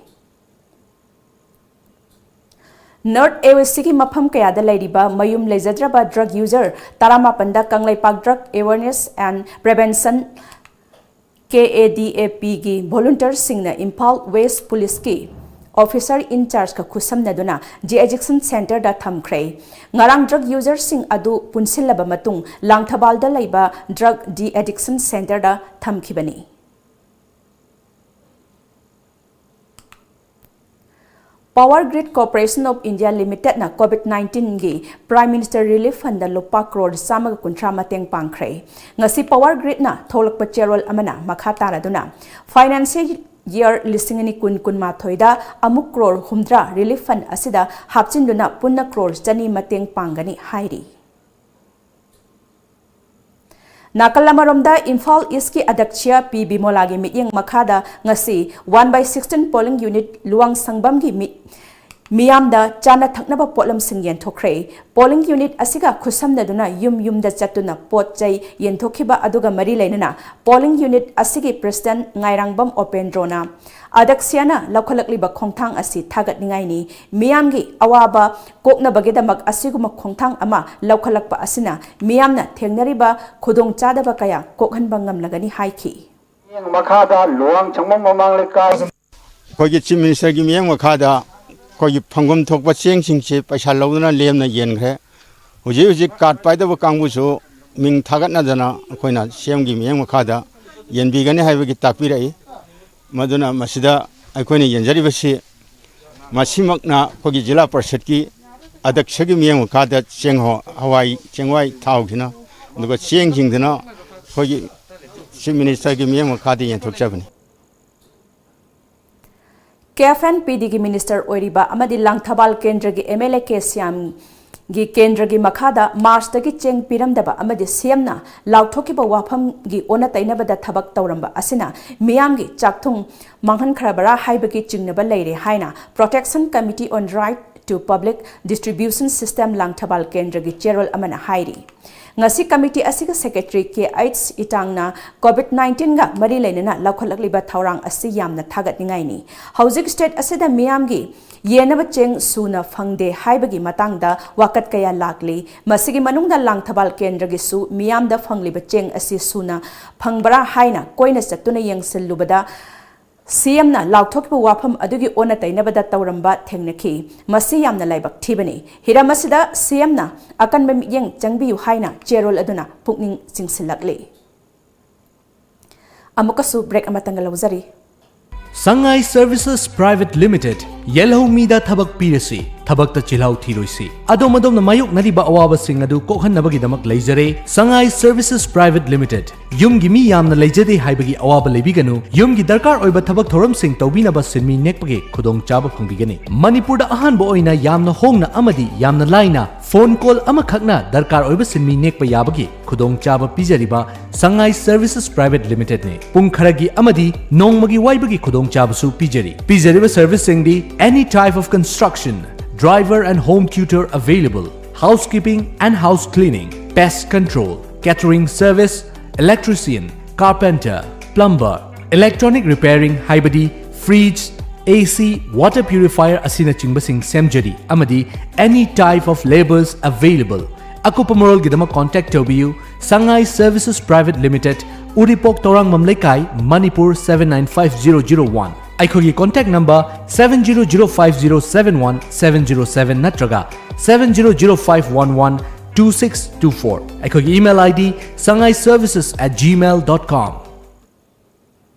North A O C ꯒꯤ ꯃꯐꯝ ꯀꯌꯥꯗ ꯂꯩꯔꯤꯕ ꯃꯌꯨꯝ ꯂꯩꯖꯗ꯭ꯔꯕ drug user ꯇꯔꯥꯃꯥꯄꯟꯗ Kangleipak Drug Awareness and Prevention, K A D A P ꯒꯤ volunteer ꯁꯤꯡꯅ ꯏꯝꯐꯥꯜ West Police ꯀꯤ officer in charge ꯀ ꯈꯨꯠꯁꯝꯅꯗꯨꯅ de-addiction centre ꯗ ꯊꯝꯈ꯭ꯔꯦ꯫ ꯉꯔꯥꯡ drug user ꯁꯤꯡ ꯑꯗꯨ ꯄꯨꯟꯁꯤꯜꯂꯕ ꯃꯇꯨꯡ ꯂꯥꯡꯊꯕꯥꯜꯗ ꯂꯩꯕ drug de-addiction centre the ꯊꯝꯈꯤꯕꯅꯤ꯫ Power Grid Corporation of India Limited ꯅ COVID nineteen ꯒꯤ Prime Minister Relief Fund ꯗ ꯂꯨꯄꯥ ꯀ꯭ꯔꯣꯔ ꯆꯥꯝꯃꯒ ꯀꯨꯟꯊ꯭ꯔꯥ ꯃꯇꯦꯡ ꯄꯥꯡꯈ꯭ꯔꯦ꯫ ꯉꯁꯤ Power Grid ꯅ ꯊꯣꯛꯂꯛꯄ ꯆꯦꯔꯣꯜ ꯑꯃꯅ ꯃꯈꯥ ꯇꯥꯔꯗꯨꯅ, financial year ꯂꯤꯁꯤꯡ ꯑꯅꯤ ꯀꯨꯟ ꯀꯨꯟꯃꯥꯊꯣꯏꯗ ꯑꯃꯨꯛ ꯀ꯭ꯔꯣꯔ ꯍꯨꯝꯗ꯭ꯔꯥ Relief Fund ꯑꯁꯤꯗ ꯍꯥꯞꯆꯤꯟꯗꯨꯅ ꯄꯨꯟꯅ ꯀ꯭ꯔꯣꯔ ꯆꯅꯤ ꯃꯇꯦꯡ ꯄꯥꯡꯒꯅꯤ ꯍꯥꯏꯔꯤ꯫ ꯅꯥꯀꯜ ꯑꯃꯔꯣꯝꯗ, ꯏꯝꯐꯥꯜ ꯏꯁꯀꯤ ꯑꯗꯛꯁꯤꯌꯥ ꯄꯤ ꯕꯤꯃꯣꯂꯥꯒꯤ ꯃꯤꯠꯌꯦꯡ ꯃꯈꯥꯗ ꯉꯁꯤ one by sixteen polling unit Luwang ꯁꯪꯕꯝꯒꯤ ꯃꯤ-, ꯃꯤꯌꯥꯝꯗ ꯆꯥꯅ ꯊꯛꯅꯕ ꯄꯣꯠꯂꯝꯁꯤꯡ ꯌꯦꯟꯊꯣꯛꯈ꯭ꯔꯦ꯫ Polling unit ꯑꯁꯤꯒ ꯈꯨꯠꯁꯝꯅꯗꯨꯅ ꯌꯨꯝ ꯌꯨꯝꯗ ꯆꯠꯇꯨꯅ ꯄꯣꯠ ꯆꯩ ꯌꯦꯟꯊꯣꯛꯈꯤꯕ ꯑꯗꯨꯒ ꯃꯔꯤ ꯂꯩꯅꯅ polling unit ꯑꯁꯤꯒꯤ president ꯉꯥꯏꯔꯥꯡꯕꯝ ꯑꯣꯄꯦꯟꯗ꯭ꯔꯣꯅ ꯑꯗꯛꯁꯤꯌꯥꯅ ꯂꯧꯈꯠꯂꯛꯂꯤꯕ ꯈꯣꯡꯊꯥꯡ ꯑꯁꯤ ꯊꯥꯒꯠꯅꯤꯡꯉꯥꯏꯅꯤ꯫ ꯃꯤꯌꯥꯝꯒꯤ ꯑꯋꯥꯕ ꯀꯣꯛꯅꯕꯒꯤꯗꯃꯛ ꯑꯁꯤꯒꯨꯝꯕ ꯈꯣꯡꯊꯥꯡ ꯑꯃ ꯂꯧꯈꯠꯂꯛꯄ ꯑꯁꯤꯅ ꯃꯤꯌꯥꯝꯅ ꯊꯦꯡꯅꯔꯤꯕ ꯈꯨꯗꯣꯡꯆꯥꯗꯕ ꯀꯌꯥ ꯀꯣꯛꯍꯟꯕ ꯉꯝꯂꯒꯅꯤ ꯍꯥꯏꯈꯤ꯫ ꯃꯈꯥꯗ ꯂꯨꯋꯥꯡ ꯁꯪꯕꯝ ꯃꯃꯥꯡ ꯂꯩꯀꯥꯏ ꯑꯩꯈꯣꯏꯒꯤ Chief Minister ꯒꯤ ꯃꯤꯠꯌꯦꯡ ꯃꯈꯥꯗ ꯑꯩꯈꯣꯏꯒꯤ ꯐꯪꯐꯝ ꯊꯣꯛꯄ ꯆꯦꯡꯁꯤꯡꯁꯤ ꯄꯩꯁꯥ ꯂꯧꯗꯨꯅ ꯂꯦꯝꯅ ꯌꯦꯟꯈ꯭ꯔꯦ꯫ ꯍꯧꯖꯤꯛ ꯍꯧꯖꯤꯛ card ꯄꯥꯏꯗꯕ ꯀꯥꯡꯕꯨꯁꯨ ꯃꯤꯡ ꯊꯥꯒꯠꯅꯗꯅ ꯑꯩꯈꯣꯏꯅ ꯁꯤ ꯑꯦꯝꯒꯤ ꯃꯤꯠꯌꯦꯡ ꯃꯈꯥꯗ ꯌꯦꯟꯕꯤꯒꯅꯤ ꯍꯥꯏꯕꯒꯤ ꯇꯥꯛꯄꯤꯔꯛꯏ꯫ ꯃꯗꯨꯅ ꯃꯁꯤꯗ ꯑꯩꯈꯣꯏꯅ ꯌꯦꯟꯖꯔꯤꯕꯁꯤ ꯃꯁꯤꯃꯛꯅ ꯑꯩꯈꯣꯏꯒꯤ ꯖꯤꯂꯥ ꯄꯔꯤꯁꯠꯀꯤ ꯑꯗꯛꯁꯒꯤ ꯃꯤꯠꯌꯦꯡ ꯃꯈꯥꯗ ꯆꯦꯡ ꯍꯣ-, ꯍꯋꯥꯏ ꯆꯦꯡꯋꯥꯏ ꯊꯥꯎꯁꯤꯅ, ꯑꯗꯨꯒ ꯆꯦꯡꯁꯤꯡꯗꯨꯅ ꯑꯩꯈꯣꯏꯒꯤ ꯆꯤꯐ ꯃꯤꯅꯤꯁꯇꯔꯒꯤ ꯃꯤꯠꯌꯦꯡ ꯃꯈꯥꯗ ꯌꯦꯟꯊꯣꯛꯆꯕꯅꯤ꯫ ꯀꯦ ꯑꯦꯐ ꯑꯦꯟ ꯄꯤ ꯗꯤꯒꯤ ꯃꯤꯅꯤꯁꯇꯔ ꯑꯣꯏꯔꯤꯕ ꯑꯃꯗꯤ ꯂꯥꯡꯊꯕꯥꯜ ꯀꯦꯟꯗ꯭ꯔꯒꯤ ꯑꯦꯝ ꯑꯦꯜ ꯑꯦ ꯀꯦ ꯁ꯭ꯌꯥꯝꯒꯤ ꯀꯦꯟꯗ꯭ꯔꯒꯤ ꯃꯈꯥꯗ ꯃꯥꯔꯆꯇꯒꯤ ꯆꯦꯡ ꯄꯤꯔꯝꯗꯕ ꯑꯃꯗꯤ ꯁꯤ ꯑꯦꯝꯅ ꯂꯥꯎꯊꯣꯛꯈꯤꯕ ꯋꯥꯐꯝꯒꯤ ꯑꯣꯟꯅ ꯇꯩꯅꯕꯗ ꯊꯕꯛ ꯇꯧꯔꯝꯕ ꯑꯁꯤꯅ ꯃꯤꯌꯥꯝꯒꯤ ꯆꯥꯛꯊꯨꯡ ꯃꯥꯡꯍꯟꯈ꯭ꯔꯕꯔꯥ ꯍꯥꯏꯕꯒꯤ ꯆꯤꯡꯅꯕ ꯂꯩꯔꯦ ꯍꯥꯏꯅ Protection Committee on Right to Public Distribution System Langthabal ꯀꯦꯟꯗ꯭ꯔꯒꯤ ꯆꯦꯔꯣꯜ ꯑꯃꯅ ꯍꯥꯏꯔꯤ꯫ ꯉꯁꯤ ꯀꯃꯤꯇꯤ ꯑꯁꯤꯒꯤ ꯁꯦꯀ꯭ꯔꯦꯇꯔꯤ ꯀꯦ ꯑꯩꯆ ꯏꯇꯥꯡꯅ ꯀꯣꯚꯤꯗ ꯅꯥꯏꯟꯇꯤꯟꯒ ꯃꯔꯤ ꯂꯩꯅꯅ ꯂꯧꯈꯠꯂꯛꯂꯤꯕ ꯊꯧꯔꯥꯡ ꯑꯁꯤ ꯌꯥꯝꯅ ꯊꯥꯒꯠꯅꯤꯡꯉꯥꯏꯅꯤ꯫ ꯍꯧꯖꯤꯛ ꯁ꯭ꯇꯦꯠ ꯑꯁꯤꯗ ꯃꯤꯌꯥꯝꯒꯤ ꯌꯦꯟꯅꯕ ꯆꯦꯡ ꯁꯨꯅ ꯐꯪꯗꯦ ꯍꯥꯏꯕꯒꯤ ꯃꯇꯥꯡꯗ ꯋꯥꯀꯠ ꯀꯌꯥ ꯂꯥꯛꯂꯤ꯫ ꯃꯁꯤꯒꯤ ꯃꯅꯨꯡꯗ ꯂꯥꯡꯊꯕꯥꯜ ꯀꯦꯟꯗ꯭ꯔꯒꯤꯁꯨ ꯃꯤꯌꯥꯝꯗ ꯐꯪꯂꯤꯕ ꯆꯦꯡ ꯑꯁꯤ ꯁꯨꯅ ꯐꯪꯕ꯭ꯔꯥ ꯍꯥꯏꯅ ꯀꯣꯏꯅ ꯆꯠꯇꯨꯅ ꯌꯦꯡꯁꯤꯜꯂꯨꯕꯗ ꯁꯤ ꯑꯦꯝꯅ ꯂꯥꯎꯊꯣꯛꯈꯤꯕ ꯋꯥꯐꯝ ꯑꯗꯨꯒꯤ ꯑꯣꯟꯅ ꯇꯩꯅꯕꯗ ꯇꯧꯔꯝꯕ ꯊꯦꯡꯅꯈꯤ꯫ ꯃꯁꯤ ꯌꯥꯝꯅ ꯂꯥꯏꯕꯛ ꯊꯤꯕꯅꯤ꯫ ꯍꯤꯔꯝ ꯑꯁꯤꯗ ꯁꯤ ꯑꯦꯝꯅ ꯑꯀꯟꯕ ꯃꯤꯠꯌꯦꯡ ꯆꯪꯕꯤꯌꯨ ꯍꯥꯏꯅ ꯆꯦꯔꯣꯜ ꯑꯗꯨꯅ ꯄꯨꯛꯅꯤꯡ ꯆꯤꯡꯁꯤꯜꯂꯛꯂꯤ꯫ ꯑꯃꯨꯛꯀꯁꯨ ꯕ꯭ꯔꯦꯛ ꯑꯃꯇꯪꯒ ꯂꯧꯖꯔꯤ꯫ Sangai Services Private Limited, ꯌꯦꯜꯍꯧ ꯃꯤꯗ ꯊꯕꯛ ꯄꯤꯔꯁꯤ, ꯊꯕꯛꯇ ꯆꯤꯜꯍꯥꯎ ꯊꯤꯔꯣꯏꯁꯤ꯫ ꯑꯗꯣꯝ ꯑꯗꯣꯝꯅ ꯃꯥꯌꯣꯛꯅꯔꯤꯕ ꯑꯋꯥꯕꯁꯤꯡ ꯑꯗꯨ ꯀꯣꯛꯍꯟꯅꯕꯒꯤꯗꯃꯛ ꯂꯩꯖꯔꯦ Sangai Services Private Limited꯫ ꯌꯨꯝꯒꯤ ꯃꯤ ꯌꯥꯝꯅ ꯂꯩꯖꯗꯦ ꯍꯥꯏꯕꯒꯤ ꯑꯋꯥꯕ ꯂꯩꯕꯤꯒꯅꯨ꯫ ꯌꯨꯝꯒꯤ ꯗꯔꯀꯥꯔ ꯑꯣꯏꯕ ꯊꯕꯛ ꯊꯧꯔꯝꯁꯤꯡ ꯇꯧꯕꯤꯅꯕ ꯁꯤꯟꯃꯤ ꯅꯦꯛꯄꯒꯤ ꯈꯨꯗꯣꯡꯆꯥꯕ ꯐꯪꯕꯤꯒꯅꯤ꯫ ꯃꯅꯤꯄꯨꯔꯗ ꯑꯍꯥꯟꯕ ꯑꯣꯏꯅ ꯌꯥꯝꯅ ꯍꯣꯡꯅ ꯑꯃꯗꯤ ꯌꯥꯝꯅ ꯂꯥꯏꯅ ꯐꯣꯟ ꯀꯣꯜ ꯑꯃꯈꯛꯅ ꯗꯔꯀꯥꯔ ꯑꯣꯏꯕ ꯁꯤꯟꯃꯤ ꯅꯦꯛꯄ ꯌꯥꯕꯒꯤ ꯈꯨꯗꯣꯡꯆꯥꯕ ꯄꯤꯖꯔꯤꯕ Sangai Services Private Limitedꯅꯤ꯫ ꯄꯨꯡ ꯈꯔꯒꯤ ꯑꯃꯗꯤ ꯅꯣꯡꯃꯒꯤ ꯋꯥꯏꯕꯒꯤ ꯈꯨꯗꯣꯡꯆꯥꯕꯁꯨ ꯄꯤꯖꯔꯤ꯫ ꯄꯤꯖꯔꯤꯕ ꯁꯔꯚꯤꯁꯁꯤꯡꯗꯤ: any type of construction, driver and home tutor available, housekeeping and house cleaning, pest control, catering service, electrician, carpenter, plumber, electronic repairing ꯍꯥꯏꯕꯗꯤ fridge, A C, water purifier ꯑꯁꯤꯅꯆꯤꯡꯕꯁꯤꯡ ꯁꯦꯝꯖꯔꯤ ꯑꯃꯗꯤ any type of labours available꯫ ꯑꯀꯨꯞꯄ ꯃꯔꯣꯜꯒꯤꯗꯃꯛ contact ꯇꯧꯕꯤꯌꯨ Sangai Services Private Limited, ꯎꯔꯤꯄꯣꯛ ꯇꯧꯔꯥꯡꯕꯝ ꯂꯩꯀꯥꯏ, Manipur seven nine five zero zero one꯫ ꯑꯩꯈꯣꯏꯒꯤ contact number seven zero zero five zero seven one seven zero seven ꯅꯠꯇ꯭ꯔꯒ seven zero zero five one one two six two four꯫ ꯑꯩꯈꯣꯏꯒꯤ email ID, sangai services at gmail dot com꯫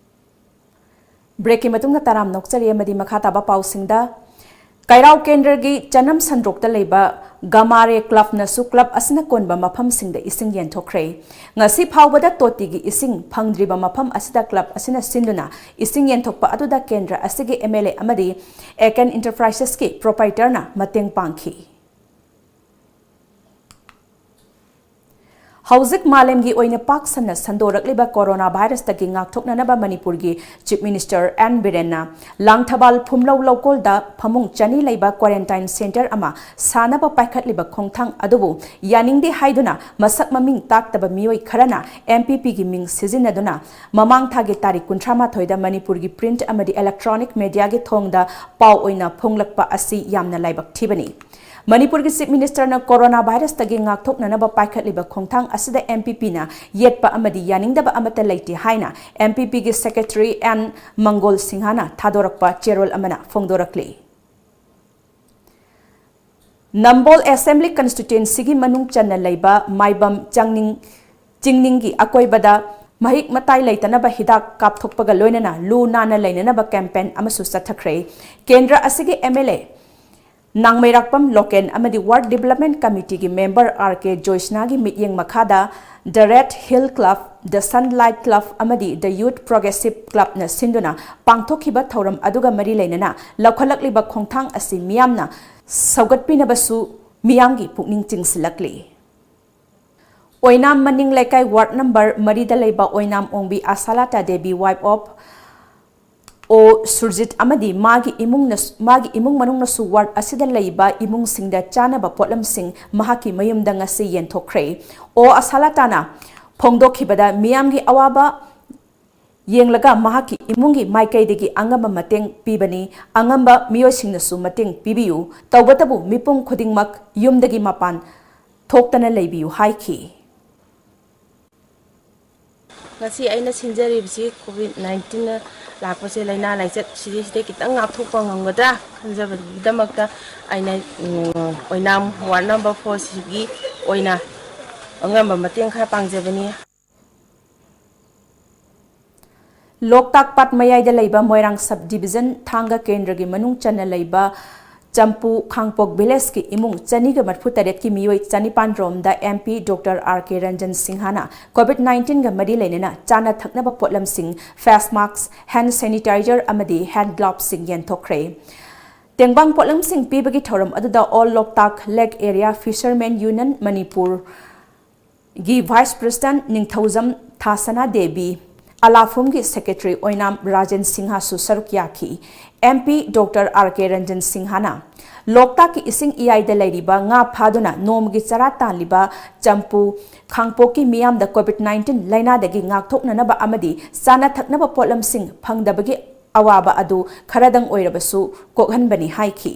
ꯕ꯭ꯔꯦꯛꯀꯤ ꯃꯇꯨꯡꯗ ꯇꯔꯥꯝ ꯅꯣꯛꯆꯔꯤ ꯑꯃꯗꯤ ꯃꯈꯥ ꯇꯥꯕ ꯄꯥꯎꯁꯤꯡꯗ, ꯀꯩꯔꯥꯎ ꯀꯦꯟꯗ꯭ꯔꯒꯤ ꯆꯅꯝ ꯁꯟꯗ꯭ꯔꯣꯛꯇ ꯂꯩꯕ ꯒꯃꯥꯔꯦ ꯀ꯭ꯂꯕꯅꯁꯨ ꯀ꯭ꯂꯕ ꯑꯁꯤꯅ ꯀꯣꯟꯕ ꯃꯐꯝꯁꯤꯡꯗ ꯏꯁꯤꯡ ꯌꯦꯟꯊꯣꯛꯈ꯭ꯔꯦ꯫ ꯉꯁꯤ ꯐꯥꯎꯕꯗ ꯇꯣꯇꯤꯒꯤ ꯏꯁꯤꯡ ꯐꯪꯗ꯭ꯔꯤꯕ ꯃꯐꯝ ꯑꯁꯤꯗ ꯀ꯭ꯂꯕ ꯑꯁꯤꯅ ꯁꯤꯟꯗꯨꯅ ꯏꯁꯤꯡ ꯌꯦꯟꯊꯣꯛꯄ ꯑꯗꯨꯗ ꯀꯦꯟꯗ꯭ꯔ ꯑꯁꯤꯒꯤ MLA ꯑꯃꯗꯤ ꯑꯦꯀꯦꯟ ꯏꯟꯇꯔꯄ꯭ꯔꯥꯏꯁꯦꯁꯀꯤ ꯄ꯭ꯔꯣꯄꯥꯏꯇꯔꯅ ꯃꯇꯦꯡ ꯄꯥꯡꯈꯤ꯫ ꯍꯧꯖꯤꯛ ꯃꯥꯂꯦꯝꯒꯤ ꯑꯣꯏꯅ ꯄꯥꯛ ꯁꯟꯅ ꯁꯟꯗꯣꯔꯛꯂꯤꯕ ꯀꯣꯔꯣꯅꯥ ꯚꯥꯏꯔꯁꯇꯒꯤ ꯉꯥꯛꯊꯣꯛꯅꯅꯕ ꯃꯅꯤꯄꯨꯔꯒꯤ ꯆꯤꯐ ꯃꯤꯅꯤꯁꯇꯔ ꯑꯦꯟ ꯕꯤꯔꯦꯟꯅ ꯂꯥꯡꯊꯕꯥꯜ ꯐꯨꯝꯂꯧ ꯂꯧꯀꯣꯜꯗ ꯐꯃꯨꯡ ꯆꯅꯤ ꯂꯩꯕ ꯀ꯭ꯋꯥꯔꯦꯟꯇꯥꯏꯟ ꯁꯦꯟꯇꯔ ꯑꯃ ꯁꯥꯅꯕ ꯄꯥꯏꯈꯠꯂꯤꯕ ꯈꯣꯡꯊꯥꯡ ꯑꯗꯨꯕꯨ ꯌꯥꯅꯤꯡꯗꯦ ꯍꯥꯏꯗꯨꯅ ꯃꯁꯛ ꯃꯃꯤꯡ ꯇꯥꯛꯇꯕ ꯃꯤꯑꯣꯏ ꯈꯔꯅ MPPꯒꯤ ꯃꯤꯡ ꯁꯤꯖꯤꯟꯅꯗꯨꯅ ꯃꯃꯥꯡ ꯊꯥꯒꯤ ꯇꯥꯔꯤꯛ ꯀꯨꯟꯊ꯭ꯔꯥ ꯃꯥꯊꯣꯏꯗ ꯃꯅꯤꯄꯨꯔꯒꯤ ꯄ꯭ꯔꯤꯟꯠ ꯑꯃꯗꯤ ꯏꯂꯦꯛꯇ꯭ꯔꯣꯅꯤꯛ ꯃꯦꯗꯤꯌꯥꯒꯤ ꯊꯣꯡꯗ ꯄꯥꯎ ꯑꯣꯏꯅ ꯐꯣꯡꯂꯛꯄ ꯑꯁꯤ ꯌꯥꯝꯅ ꯂꯥꯏꯕꯛ ꯊꯤꯕꯅꯤ꯫ ꯃꯅꯤꯄꯨꯔꯒꯤ ꯆꯤꯐ ꯃꯤꯅꯤꯁꯇꯔꯅ ꯀꯣꯔꯣꯅꯥ ꯚꯥꯏꯔꯁꯇꯒꯤ ꯉꯥꯛꯊꯣꯛꯅꯅꯕ ꯄꯥꯏꯈꯠꯂꯤꯕ ꯈꯣꯡꯊꯥꯡ ꯑꯁꯤꯗ MPPꯅ ꯌꯦꯠꯄ ꯑꯃꯗꯤ ꯌꯥꯅꯤꯡꯗꯕ ꯑꯃꯠꯇ ꯂꯩꯇꯦ ꯍꯥꯏꯅ MPPꯒꯤ ꯁꯦꯀ꯭ꯔꯦꯇꯔꯤ ꯑꯦꯟ ꯃꯪꯒꯣꯜ ꯁꯤꯡꯍꯅ ꯊꯥꯗꯣꯔꯛꯄ ꯆꯦꯔꯣꯜ ꯑꯃꯅ ꯐꯣꯡꯗꯣꯔꯛꯂꯤ꯫ ꯅꯝꯕꯣꯜ ꯑꯦꯁꯦꯝꯕ꯭ꯂꯤ ꯀꯟꯁꯇꯤꯇ꯭ꯋꯦꯟꯁꯤꯒꯤ ꯃꯅꯨꯡ ꯆꯟꯅ ꯂꯩꯕ ꯃꯥꯏꯕꯝ ꯆꯥꯡꯅꯤꯡ ꯆꯤꯡꯅꯤꯡꯒꯤ ꯑꯀꯣꯏꯕꯗ ꯃꯍꯤꯛ ꯃꯇꯥꯏ ꯂꯩꯇꯅꯕ ꯍꯤꯗꯥꯛ ꯀꯥꯞꯊꯣꯛꯄꯒ ꯂꯣꯏꯅꯅ ꯂꯨ ꯅꯥꯟꯅ ꯂꯩꯅꯅꯕ ꯀꯦꯝꯄꯦꯟ ꯑꯃꯁꯨ ꯆꯠꯊꯈ꯭ꯔꯦ꯫ ꯀꯦꯟꯗ꯭ꯔ ꯑꯁꯤꯒꯤ MLA ꯅꯥꯡꯃꯩꯔꯥꯛꯄꯝ ꯂꯣꯀꯦꯟ ꯑꯃꯗꯤ ꯋꯥꯔꯗ ꯗꯤꯕꯂꯞꯃꯦꯟ ꯀꯃꯤꯇꯤꯒꯤ ꯃꯦꯝꯕꯔ ꯑꯥꯔ ꯀꯦ ꯖꯣꯏꯁꯅꯥꯒꯤ ꯃꯤꯠꯌꯦꯡ ꯃꯈꯥꯗ The Red Hill Club, The Sunlight Club ꯑꯃꯗꯤ The Youth Progressive Clubꯅ ꯁꯤꯟꯗꯨꯅ ꯄꯥꯡꯊꯣꯛꯈꯤꯕ ꯊꯧꯔꯝ ꯑꯗꯨꯒ ꯃꯔꯤ ꯂꯩꯅꯅ ꯂꯧꯈꯠꯂꯛꯂꯤꯕ ꯈꯣꯡꯊꯥꯡ ꯑꯁꯤ ꯃꯤꯌꯥꯝꯅ ꯁꯧꯒꯠꯄꯤꯅꯕꯁꯨ ꯃꯤꯌꯥꯝꯒꯤ ꯄꯨꯛꯅꯤꯡ ꯆꯤꯡꯁꯤꯜꯂꯛꯂꯤ꯫ ꯑꯣꯏꯅꯥꯝ ꯃꯅꯤꯡ ꯂꯩꯀꯥꯏ ꯋꯥꯔꯗ ꯅꯝꯕꯔ ꯃꯔꯤꯗ ꯂꯩꯕ ꯑꯣꯏꯅꯥꯝ ꯑꯣꯡꯕꯤ ꯑꯁꯥꯂꯥꯇꯥ ꯗꯦꯕꯤ, wife of ꯑꯣ ꯁꯨꯔꯖꯤꯠ ꯑꯃꯗꯤ ꯃꯥꯒꯤ ꯏꯃꯨꯡꯅ, ꯃꯥꯒꯤ ꯏꯃꯨꯡ ꯃꯅꯨꯡꯅꯁꯨ ꯋꯥꯔꯗ ꯑꯁꯤꯗ ꯂꯩꯕ ꯏꯃꯨꯡꯁꯤꯡꯗ ꯆꯥꯅꯕ ꯄꯣꯠꯂꯝꯁꯤꯡ ꯃꯍꯥꯛꯀꯤ ꯃꯌꯨꯝꯗ ꯉꯁꯤ ꯌꯦꯟꯊꯣꯛꯈ꯭ꯔꯦ꯫ ꯑꯣ ꯑꯁꯥꯂꯥꯇꯥꯅ ꯐꯣꯡꯗꯣꯛꯈꯤꯕꯗ, ꯃꯤꯌꯥꯝꯒꯤ ꯑꯋꯥꯕ ꯌꯦꯡꯂꯒ ꯃꯍꯥꯛꯀꯤ ꯏꯃꯨꯡꯒꯤ ꯃꯥꯏꯀꯩꯗꯒꯤ ꯑꯉꯝꯕ ꯃꯇꯦꯡ ꯄꯤꯕꯅꯤ꯫ ꯑꯉꯝꯕ ꯃꯤꯑꯣꯏꯁꯤꯡꯅꯁꯨ ꯃꯇꯦꯡ ꯄꯤꯕꯤꯌꯨ꯫ ꯇꯧꯕꯇꯕꯨ ꯃꯤꯄꯨꯝ ꯈꯨꯗꯤꯡꯃꯛ ꯌꯨꯝꯗꯒꯤ ꯃꯄꯥꯟ ꯊꯣꯛꯇꯅ ꯂꯩꯕꯤꯌꯨ ꯍꯥꯏꯈꯤ꯫ ꯉꯁꯤ ꯑꯩꯅ ꯁꯤꯟꯖꯔꯤꯕꯁꯤ ꯀꯣꯚꯤꯗ ꯅꯥꯏꯟꯇꯤꯟꯅ ꯂꯥꯛꯄꯁꯦ, ꯂꯥꯏꯅꯥ ꯂꯥꯏꯆꯠ ꯁꯤꯗꯩꯁꯤꯗꯒꯤ ꯈꯤꯇꯪ ꯉꯥꯛꯊꯣꯛꯄ ꯉꯝꯒꯗ꯭ꯔꯥ ꯈꯟꯖꯕꯒꯤꯗꯃꯛꯇ ꯑꯩꯅ, ꯎꯝ, ꯑꯣꯏꯅꯥꯝ ꯋꯥꯔꯗ ꯅꯝꯕꯔ ꯐꯣꯔ ꯁꯤꯒꯤ ꯑꯣꯏꯅ ꯑꯉꯝꯕ ꯃꯇꯦꯡ ꯈꯔ ꯄꯥꯡꯖꯕꯅꯤ꯫ ꯂꯣꯛꯇꯥꯛ ꯄꯥꯠ ꯃꯌꯥꯏꯗ ꯂꯩꯕ ꯃꯣꯏꯔꯥꯡ sub division ꯊꯥꯡꯒ ꯀꯦꯟꯗ꯭ꯔꯒꯤ ꯃꯅꯨꯡ ꯆꯟꯅ ꯂꯩꯕ ꯆꯝꯄꯨ ꯈꯥꯡꯄꯣꯛ villageꯀꯤ ꯏꯃꯨꯡ ꯆꯅꯤꯒ ꯃꯔꯤꯐꯨ ꯇꯔꯦꯠꯀꯤ ꯃꯤꯑꯣꯏ ꯆꯅꯤꯄꯥꯟ ꯔꯣꯝꯗ MP Doctor R K Ranjan Singhaꯅ COVID nineteenꯒ ꯃꯔꯤ ꯂꯩꯅꯅ ꯆꯥꯅ ꯊꯛꯅꯕ ꯄꯣꯠꯂꯝꯁꯤꯡ, face mask, hand sanitizer ꯑꯃꯗꯤ hand gloveꯁꯤꯡ ꯌꯦꯟꯊꯣꯛꯈ꯭ꯔꯦ꯫ ꯇꯦꯡꯕꯥꯡ ꯄꯣꯠꯂꯝꯁꯤꯡ ꯄꯤꯕꯒꯤ ꯊꯧꯔꯝ ꯑꯗꯨꯗ All Loktak Lake Area Fishermen Union Manipur ꯒꯤ Vice President ꯅꯤꯡꯊꯧꯖꯝ ꯊꯥꯁꯅꯥ ꯗꯦꯕꯤ, ꯑꯂꯥꯐꯨꯝꯒꯤ Secretary ꯑꯣꯏꯅꯥꯝ ꯔꯥꯖꯦꯟ ꯁꯤꯡꯍꯁꯨ ꯁꯔꯨꯛ ꯌꯥꯈꯤ꯫ MP Doctor R K Ranjan Singhaꯅ ꯂꯣꯛꯇꯥꯛꯀꯤ ꯏꯁꯤꯡ ꯏꯌꯥꯏꯗ ꯂꯩꯔꯤꯕ ꯉꯥ ꯐꯥꯗꯨꯅ ꯅꯣꯡꯃꯒꯤ ꯆꯔꯥ ꯇꯥꯜꯂꯤꯕ ꯆꯝꯄꯨ ꯈꯥꯡꯄꯣꯛꯀꯤ ꯃꯤꯌꯥꯝꯗ COVID nineteen ꯂꯥꯏꯅꯥꯗꯒꯤ ꯉꯥꯛꯊꯣꯛꯅꯅꯕ ꯑꯃꯗꯤ ꯆꯥꯅ ꯊꯛꯅꯕ ꯄꯣꯠꯂꯝꯁꯤꯡ ꯐꯪꯗꯕꯒꯤ ꯑꯋꯥꯕ ꯑꯗꯨ ꯈꯔꯗꯪ ꯑꯣꯏꯔꯕꯁꯨ ꯀꯣꯛꯍꯟꯕꯅꯤ ꯍꯥꯏꯈꯤ꯫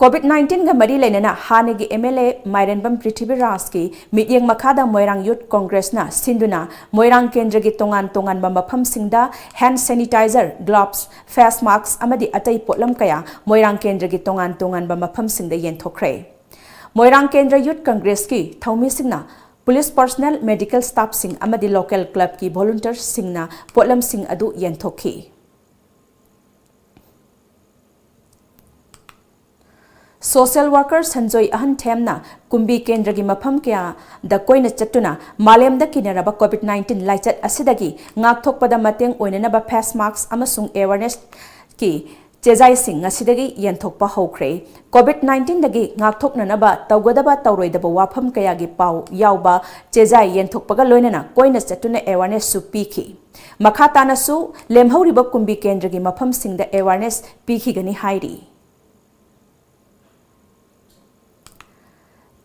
COVID nineteenꯒ ꯃꯔꯤ ꯂꯩꯅꯅ ꯍꯥꯟꯅꯒꯤ MLA ꯃꯥꯏꯔꯦꯟꯕꯝ ꯄ꯭ꯔꯤꯊꯤꯕꯤꯔꯥꯖꯀꯤ ꯃꯤꯠꯌꯦꯡ ꯃꯈꯥꯗ ꯃꯣꯏꯔꯥꯡ Youth Congressꯅ ꯁꯤꯟꯗꯨꯅ ꯃꯣꯏꯔꯥꯡ ꯀꯦꯟꯗ꯭ꯔꯒꯤ ꯇꯣꯉꯥꯟ ꯇꯣꯉꯥꯟꯕ ꯃꯐꯝꯁꯤꯡꯗ hand sanitizer, gloves, face mask ꯑꯃꯗꯤ ꯑꯇꯩ ꯄꯣꯠꯂꯝ ꯀꯌꯥ ꯃꯣꯏꯔꯥꯡ ꯀꯦꯟꯗ꯭ꯔꯒꯤ ꯇꯣꯉꯥꯟ ꯇꯣꯉꯥꯟꯕ ꯃꯐꯝꯁꯤꯡꯗ ꯌꯦꯟꯊꯣꯛꯈ꯭ꯔꯦ꯫ ꯃꯣꯏꯔꯥꯡ ꯀꯦꯟꯗ꯭ꯔ Youth Congressꯀꯤ ꯊꯧꯃꯤꯁꯤꯡꯅ police personnel, medical staffꯁꯤꯡ ꯑꯃꯗꯤ local clubꯀꯤ volunteersꯁꯤꯡꯅ ꯄꯣꯠꯂꯝꯁꯤꯡ ꯑꯗꯨ ꯌꯦꯟꯊꯣꯛꯈꯤ꯫ Social worker ꯁꯟꯖꯣꯏ ꯑꯍꯟꯊꯦꯝꯅ ꯀꯨꯝꯕꯤ ꯀꯦꯟꯗ꯭ꯔꯒꯤ ꯃꯐꯝ ꯀꯌꯥꯗ ꯀꯣꯏꯅ ꯆꯠꯇꯨꯅ ꯃꯥꯂꯦꯝꯗ ꯀꯤꯅꯔꯕ COVID nineteen ꯂꯥꯏꯆꯠ ꯑꯁꯤꯗꯒꯤ ꯉꯥꯛꯊꯣꯛꯄꯗ ꯃꯇꯦꯡ ꯑꯣꯏꯅꯅꯕ face mask ꯑꯃꯁꯨꯡ awarenessꯀꯤ ꯆꯦꯖꯥꯏꯁꯤꯡ ꯉꯁꯤꯗꯒꯤ ꯌꯦꯟꯊꯣꯛꯄ ꯍꯧꯈ꯭ꯔꯦ꯫ COVID nineteenꯗꯒꯤ ꯉꯥꯛꯊꯣꯛꯅꯅꯕ ꯇꯧꯒꯗꯕ ꯇꯧꯔꯣꯏꯗꯕ ꯋꯥꯐꯝ ꯀꯌꯥꯒꯤ ꯄꯥꯎ ꯌꯥꯎꯕ ꯆꯦꯖꯥꯏ ꯌꯦꯟꯊꯣꯛꯄꯒ ꯂꯣꯏꯅꯅ ꯀꯣꯏꯅ ꯆꯠꯇꯨꯅ awarenessꯁꯨ ꯄꯤꯈꯤ꯫ ꯃꯈꯥ ꯇꯥꯅꯁꯨ ꯂꯦꯝꯍꯧꯔꯤꯕ ꯀꯨꯝꯕꯤ ꯀꯦꯟꯗ꯭ꯔꯒꯤ ꯃꯐꯝꯁꯤꯡꯗ awareness ꯄꯤꯈꯤꯒꯅꯤ ꯍꯥꯏꯔꯤ꯫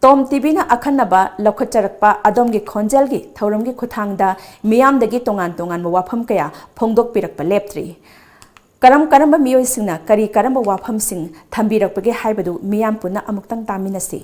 ꯇꯣꯝ TVꯅ ꯑꯈꯟꯅꯕ ꯂꯧꯈꯠꯆꯔꯛꯄ ꯑꯗꯣꯝꯒꯤ ꯈꯣꯟꯖꯦꯜꯒꯤ ꯊꯧꯔꯝꯒꯤ ꯈꯨꯠꯊꯥꯡꯗ ꯃꯤꯌꯥꯝꯗꯒꯤ ꯇꯣꯉꯥꯟ ꯇꯣꯉꯥꯟꯕ ꯋꯥꯐꯝ ꯀꯌꯥ ꯐꯣꯡꯗꯣꯛꯄꯤꯔꯛꯄ ꯂꯦꯞꯇ꯭ꯔꯤ꯫ ꯀꯔꯝ ꯀꯔꯝꯕ ꯃꯤꯑꯣꯏꯁꯤꯡꯅ ꯀꯔꯤ ꯀꯔꯝꯕ ꯋꯥꯐꯝꯁꯤꯡ ꯊꯝꯕꯤꯔꯛꯄꯒꯦ ꯍꯥꯏꯕꯗꯨ ꯃꯤꯌꯥꯝ ꯄꯨꯟꯅ ꯑꯃꯨꯛꯇꯪ ꯇꯥꯃꯤꯟꯅꯁꯤ꯫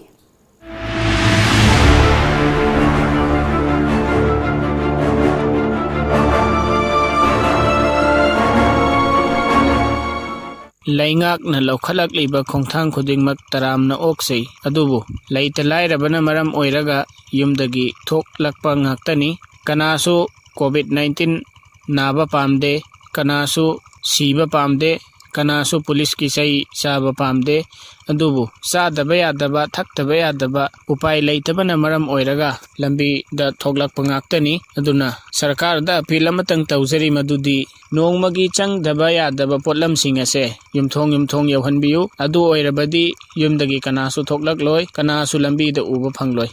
ꯂꯩꯉꯥꯛꯅ ꯂꯧꯈꯠꯂꯛꯂꯤꯕ ꯈꯣꯡꯊꯥꯡ ꯈꯨꯗꯤꯡꯃꯛ ꯇꯔꯥꯝꯅ ꯑꯣꯛꯆꯩ꯫ ꯑꯗꯨꯕꯨ ꯂꯩꯇ ꯂꯥꯏꯔꯕꯅ ꯃꯔꯝ ꯑꯣꯏꯔꯒ ꯌꯨꯝꯗꯒꯤ ꯊꯣꯛꯂꯛꯄ ꯉꯥꯛꯇꯅꯤ꯫ ꯀꯅꯥꯁꯨ COVID nineteen ꯅꯥꯕ ꯄꯥꯝꯗꯦ, ꯀꯅꯥꯁꯨ ꯁꯤꯕ ꯄꯥꯝꯗꯦ, ꯀꯅꯥꯁꯨ ꯄꯨꯂꯤꯁꯀꯤ ꯆꯩ ꯆꯥꯕ ꯄꯥꯝꯗꯦ꯫ ꯑꯗꯨꯕꯨ ꯆꯥꯗꯕ ꯌꯥꯗꯕ, ꯊꯛꯇꯕ ꯌꯥꯗꯕ, ꯎꯄꯥꯏ ꯂꯩꯇꯕꯅ ꯃꯔꯝ ꯑꯣꯏꯔꯒ ꯂꯝꯕꯤꯗ ꯊꯣꯛꯂꯛꯄ ꯉꯥꯛꯇꯅꯤ꯫ ꯑꯗꯨꯅ ꯁꯔꯀꯥꯔꯗ ꯑꯄꯤꯜ ꯑꯃꯇꯪ ꯇꯧꯖꯔꯤ, ꯃꯗꯨꯗꯤ ꯅꯣꯡꯃꯒꯤ ꯆꯪꯗꯕ ꯌꯥꯗꯕ ꯄꯣꯠꯂꯝꯁꯤꯡ ꯑꯁꯦ ꯌꯨꯝꯊꯣꯡ ꯌꯨꯝꯊꯣꯡ ꯌꯧꯍꯟꯕꯤꯌꯨ꯫ ꯑꯗꯨ ꯑꯣꯏꯔꯕꯗꯤ ꯌꯨꯝꯗꯒꯤ ꯀꯅꯥꯁꯨ ꯊꯣꯛꯂꯛꯂꯣꯏ, ꯀꯅꯥꯁꯨ ꯂꯝꯕꯤꯗ ꯎꯕ ꯐꯪꯂꯣꯏ꯫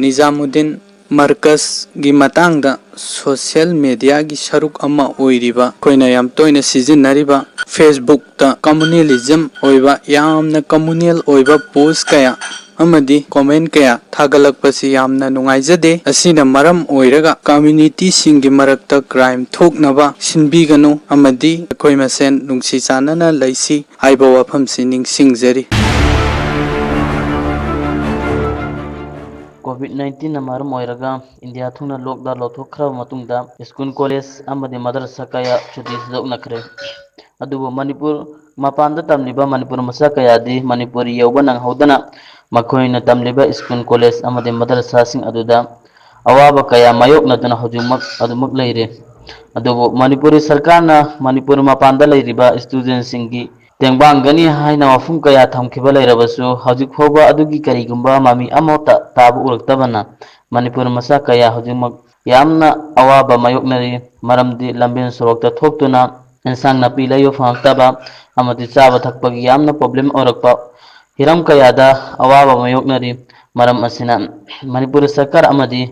ꯅꯤꯖꯥꯃꯨꯗꯤꯟ ꯃꯔꯀꯁꯒꯤ ꯃꯇꯥꯡꯗ ꯁꯣꯁꯤꯌꯦꯜ ꯃꯦꯗꯤꯌꯥꯒꯤ ꯁꯔꯨꯛ ꯑꯃ ꯑꯣꯏꯔꯤꯕ, ꯑꯩꯈꯣꯏꯅ ꯌꯥꯝ ꯇꯣꯏꯅ ꯁꯤꯖꯤꯟꯅꯔꯤꯕ Facebookꯇ communalism ꯑꯣꯏꯕ, ꯌꯥꯝꯅ communal ꯑꯣꯏꯕ ꯄꯣꯁ ꯀꯌꯥ ꯑꯃꯗꯤ ꯀꯣꯃꯦꯟ ꯀꯌꯥ ꯊꯥꯒꯠꯂꯛꯄꯁꯤ ꯌꯥꯝꯅ ꯅꯨꯡꯉꯥꯏꯖꯗꯦ꯫ ꯑꯁꯤꯅ ꯃꯔꯝ ꯑꯣꯏꯔꯒ ꯀꯝꯃ꯭ꯌꯨꯅꯤꯇꯤꯁꯤꯡꯒꯤ ꯃꯔꯛꯇ ꯀ꯭ꯔꯥꯏꯝ ꯊꯣꯛꯅꯕ ꯁꯤꯟꯕꯤꯒꯅꯨ ꯑꯃꯗꯤ ꯑꯩꯈꯣꯏ ꯃꯁꯦꯟ ꯅꯨꯡꯁꯤ ꯆꯥꯟꯅꯅ ꯂꯩꯁꯤ ꯍꯥꯏꯕ ꯋꯥꯐꯝꯁꯤ ꯅꯤꯡꯁꯤꯡꯖꯔꯤ꯫ COVID nineteenꯅ ꯃꯔꯝ ꯑꯣꯏꯔꯒ ꯏꯟꯗꯤꯌꯥ ꯊꯨꯡꯅ lockdown ꯂꯧꯊꯣꯛꯈ꯭ꯔꯕ ꯃꯇꯨꯡꯗ ꯁ꯭ꯀꯨꯜ, ꯀꯣꯂꯦꯖ ꯑꯃꯗꯤ ꯃꯗꯔꯁꯥ ꯀꯌꯥ ꯁꯨꯇꯤ ꯊꯥꯗꯣꯛꯅꯈ꯭ꯔꯦ꯫ ꯑꯗꯨꯕꯨ ꯃꯅꯤꯄꯨꯔ ꯃꯄꯥꯟꯗ ꯇꯝꯂꯤꯕ ꯃꯅꯤꯄꯨꯔ ꯃꯆꯥ ꯀꯌꯥꯗꯤ ꯃꯅꯤꯄꯨꯔ ꯌꯧꯕ ꯅꯪꯍꯧꯗꯅ ꯃꯈꯣꯏꯅ ꯇꯝꯂꯤꯕ ꯁ꯭ꯀꯨꯜ, ꯀꯣꯂꯦꯖ ꯑꯃꯗꯤ ꯃꯗꯔꯁꯥꯁꯤꯡ ꯑꯗꯨꯗ ꯑꯋꯥꯕ ꯀꯌꯥ ꯃꯥꯌꯣꯛꯅꯗꯨꯅ ꯍꯧꯖꯤꯛꯃꯛ ꯑꯗꯨꯃꯛ ꯂꯩꯔꯦ꯫ ꯑꯗꯨꯕꯨ ꯃꯅꯤꯄꯨꯔꯤ ꯁꯔꯀꯥꯔꯅ ꯃꯅꯤꯄꯨꯔ ꯃꯄꯥꯟꯗ ꯂꯩꯔꯤꯕ studentꯁꯤꯡꯒꯤ ꯇꯦꯡꯕꯥꯡꯒꯅꯤ ꯍꯥꯏꯅ ꯋꯥꯐꯝ ꯀꯌꯥ ꯊꯝꯈꯤꯕ ꯂꯩꯔꯕꯁꯨ, ꯍꯧꯖꯤꯛ ꯐꯥꯎꯕ ꯑꯗꯨꯒꯤ ꯀꯔꯤꯒꯨꯝꯕ ꯃꯃꯤ ꯑꯃꯠꯇ ꯇꯥꯕ ꯎꯔꯛꯇꯕꯅ ꯃꯅꯤꯄꯨꯔ ꯃꯆꯥ ꯀꯌꯥ ꯍꯧꯖꯤꯛꯃꯛ ꯌꯥꯝꯅ ꯑꯋꯥꯕ ꯃꯥꯌꯣꯛꯅꯔꯤ꯫ ꯃꯔꯝꯗꯤ ꯂꯝꯕꯦꯟ ꯁꯣꯔꯣꯛꯇ ꯊꯣꯛꯇꯨꯅ ꯏꯟꯁꯥꯡ ꯅꯥꯄꯤ ꯂꯩꯕ ꯐꯪꯂꯛꯇꯕ ꯑꯃꯗꯤ ꯆꯥꯕ ꯊꯛꯄꯒꯤ ꯌꯥꯝꯅ problem ꯑꯣꯏꯔꯛꯄ, ꯍꯤꯔꯝ ꯀꯌꯥꯗ ꯑꯋꯥꯕ ꯃꯥꯌꯣꯛꯅꯔꯤ꯫ ꯃꯔꯝ ꯑꯁꯤꯅ ꯃꯅꯤꯄꯨꯔ ꯁꯔꯀꯥꯔ ꯑꯃꯗꯤ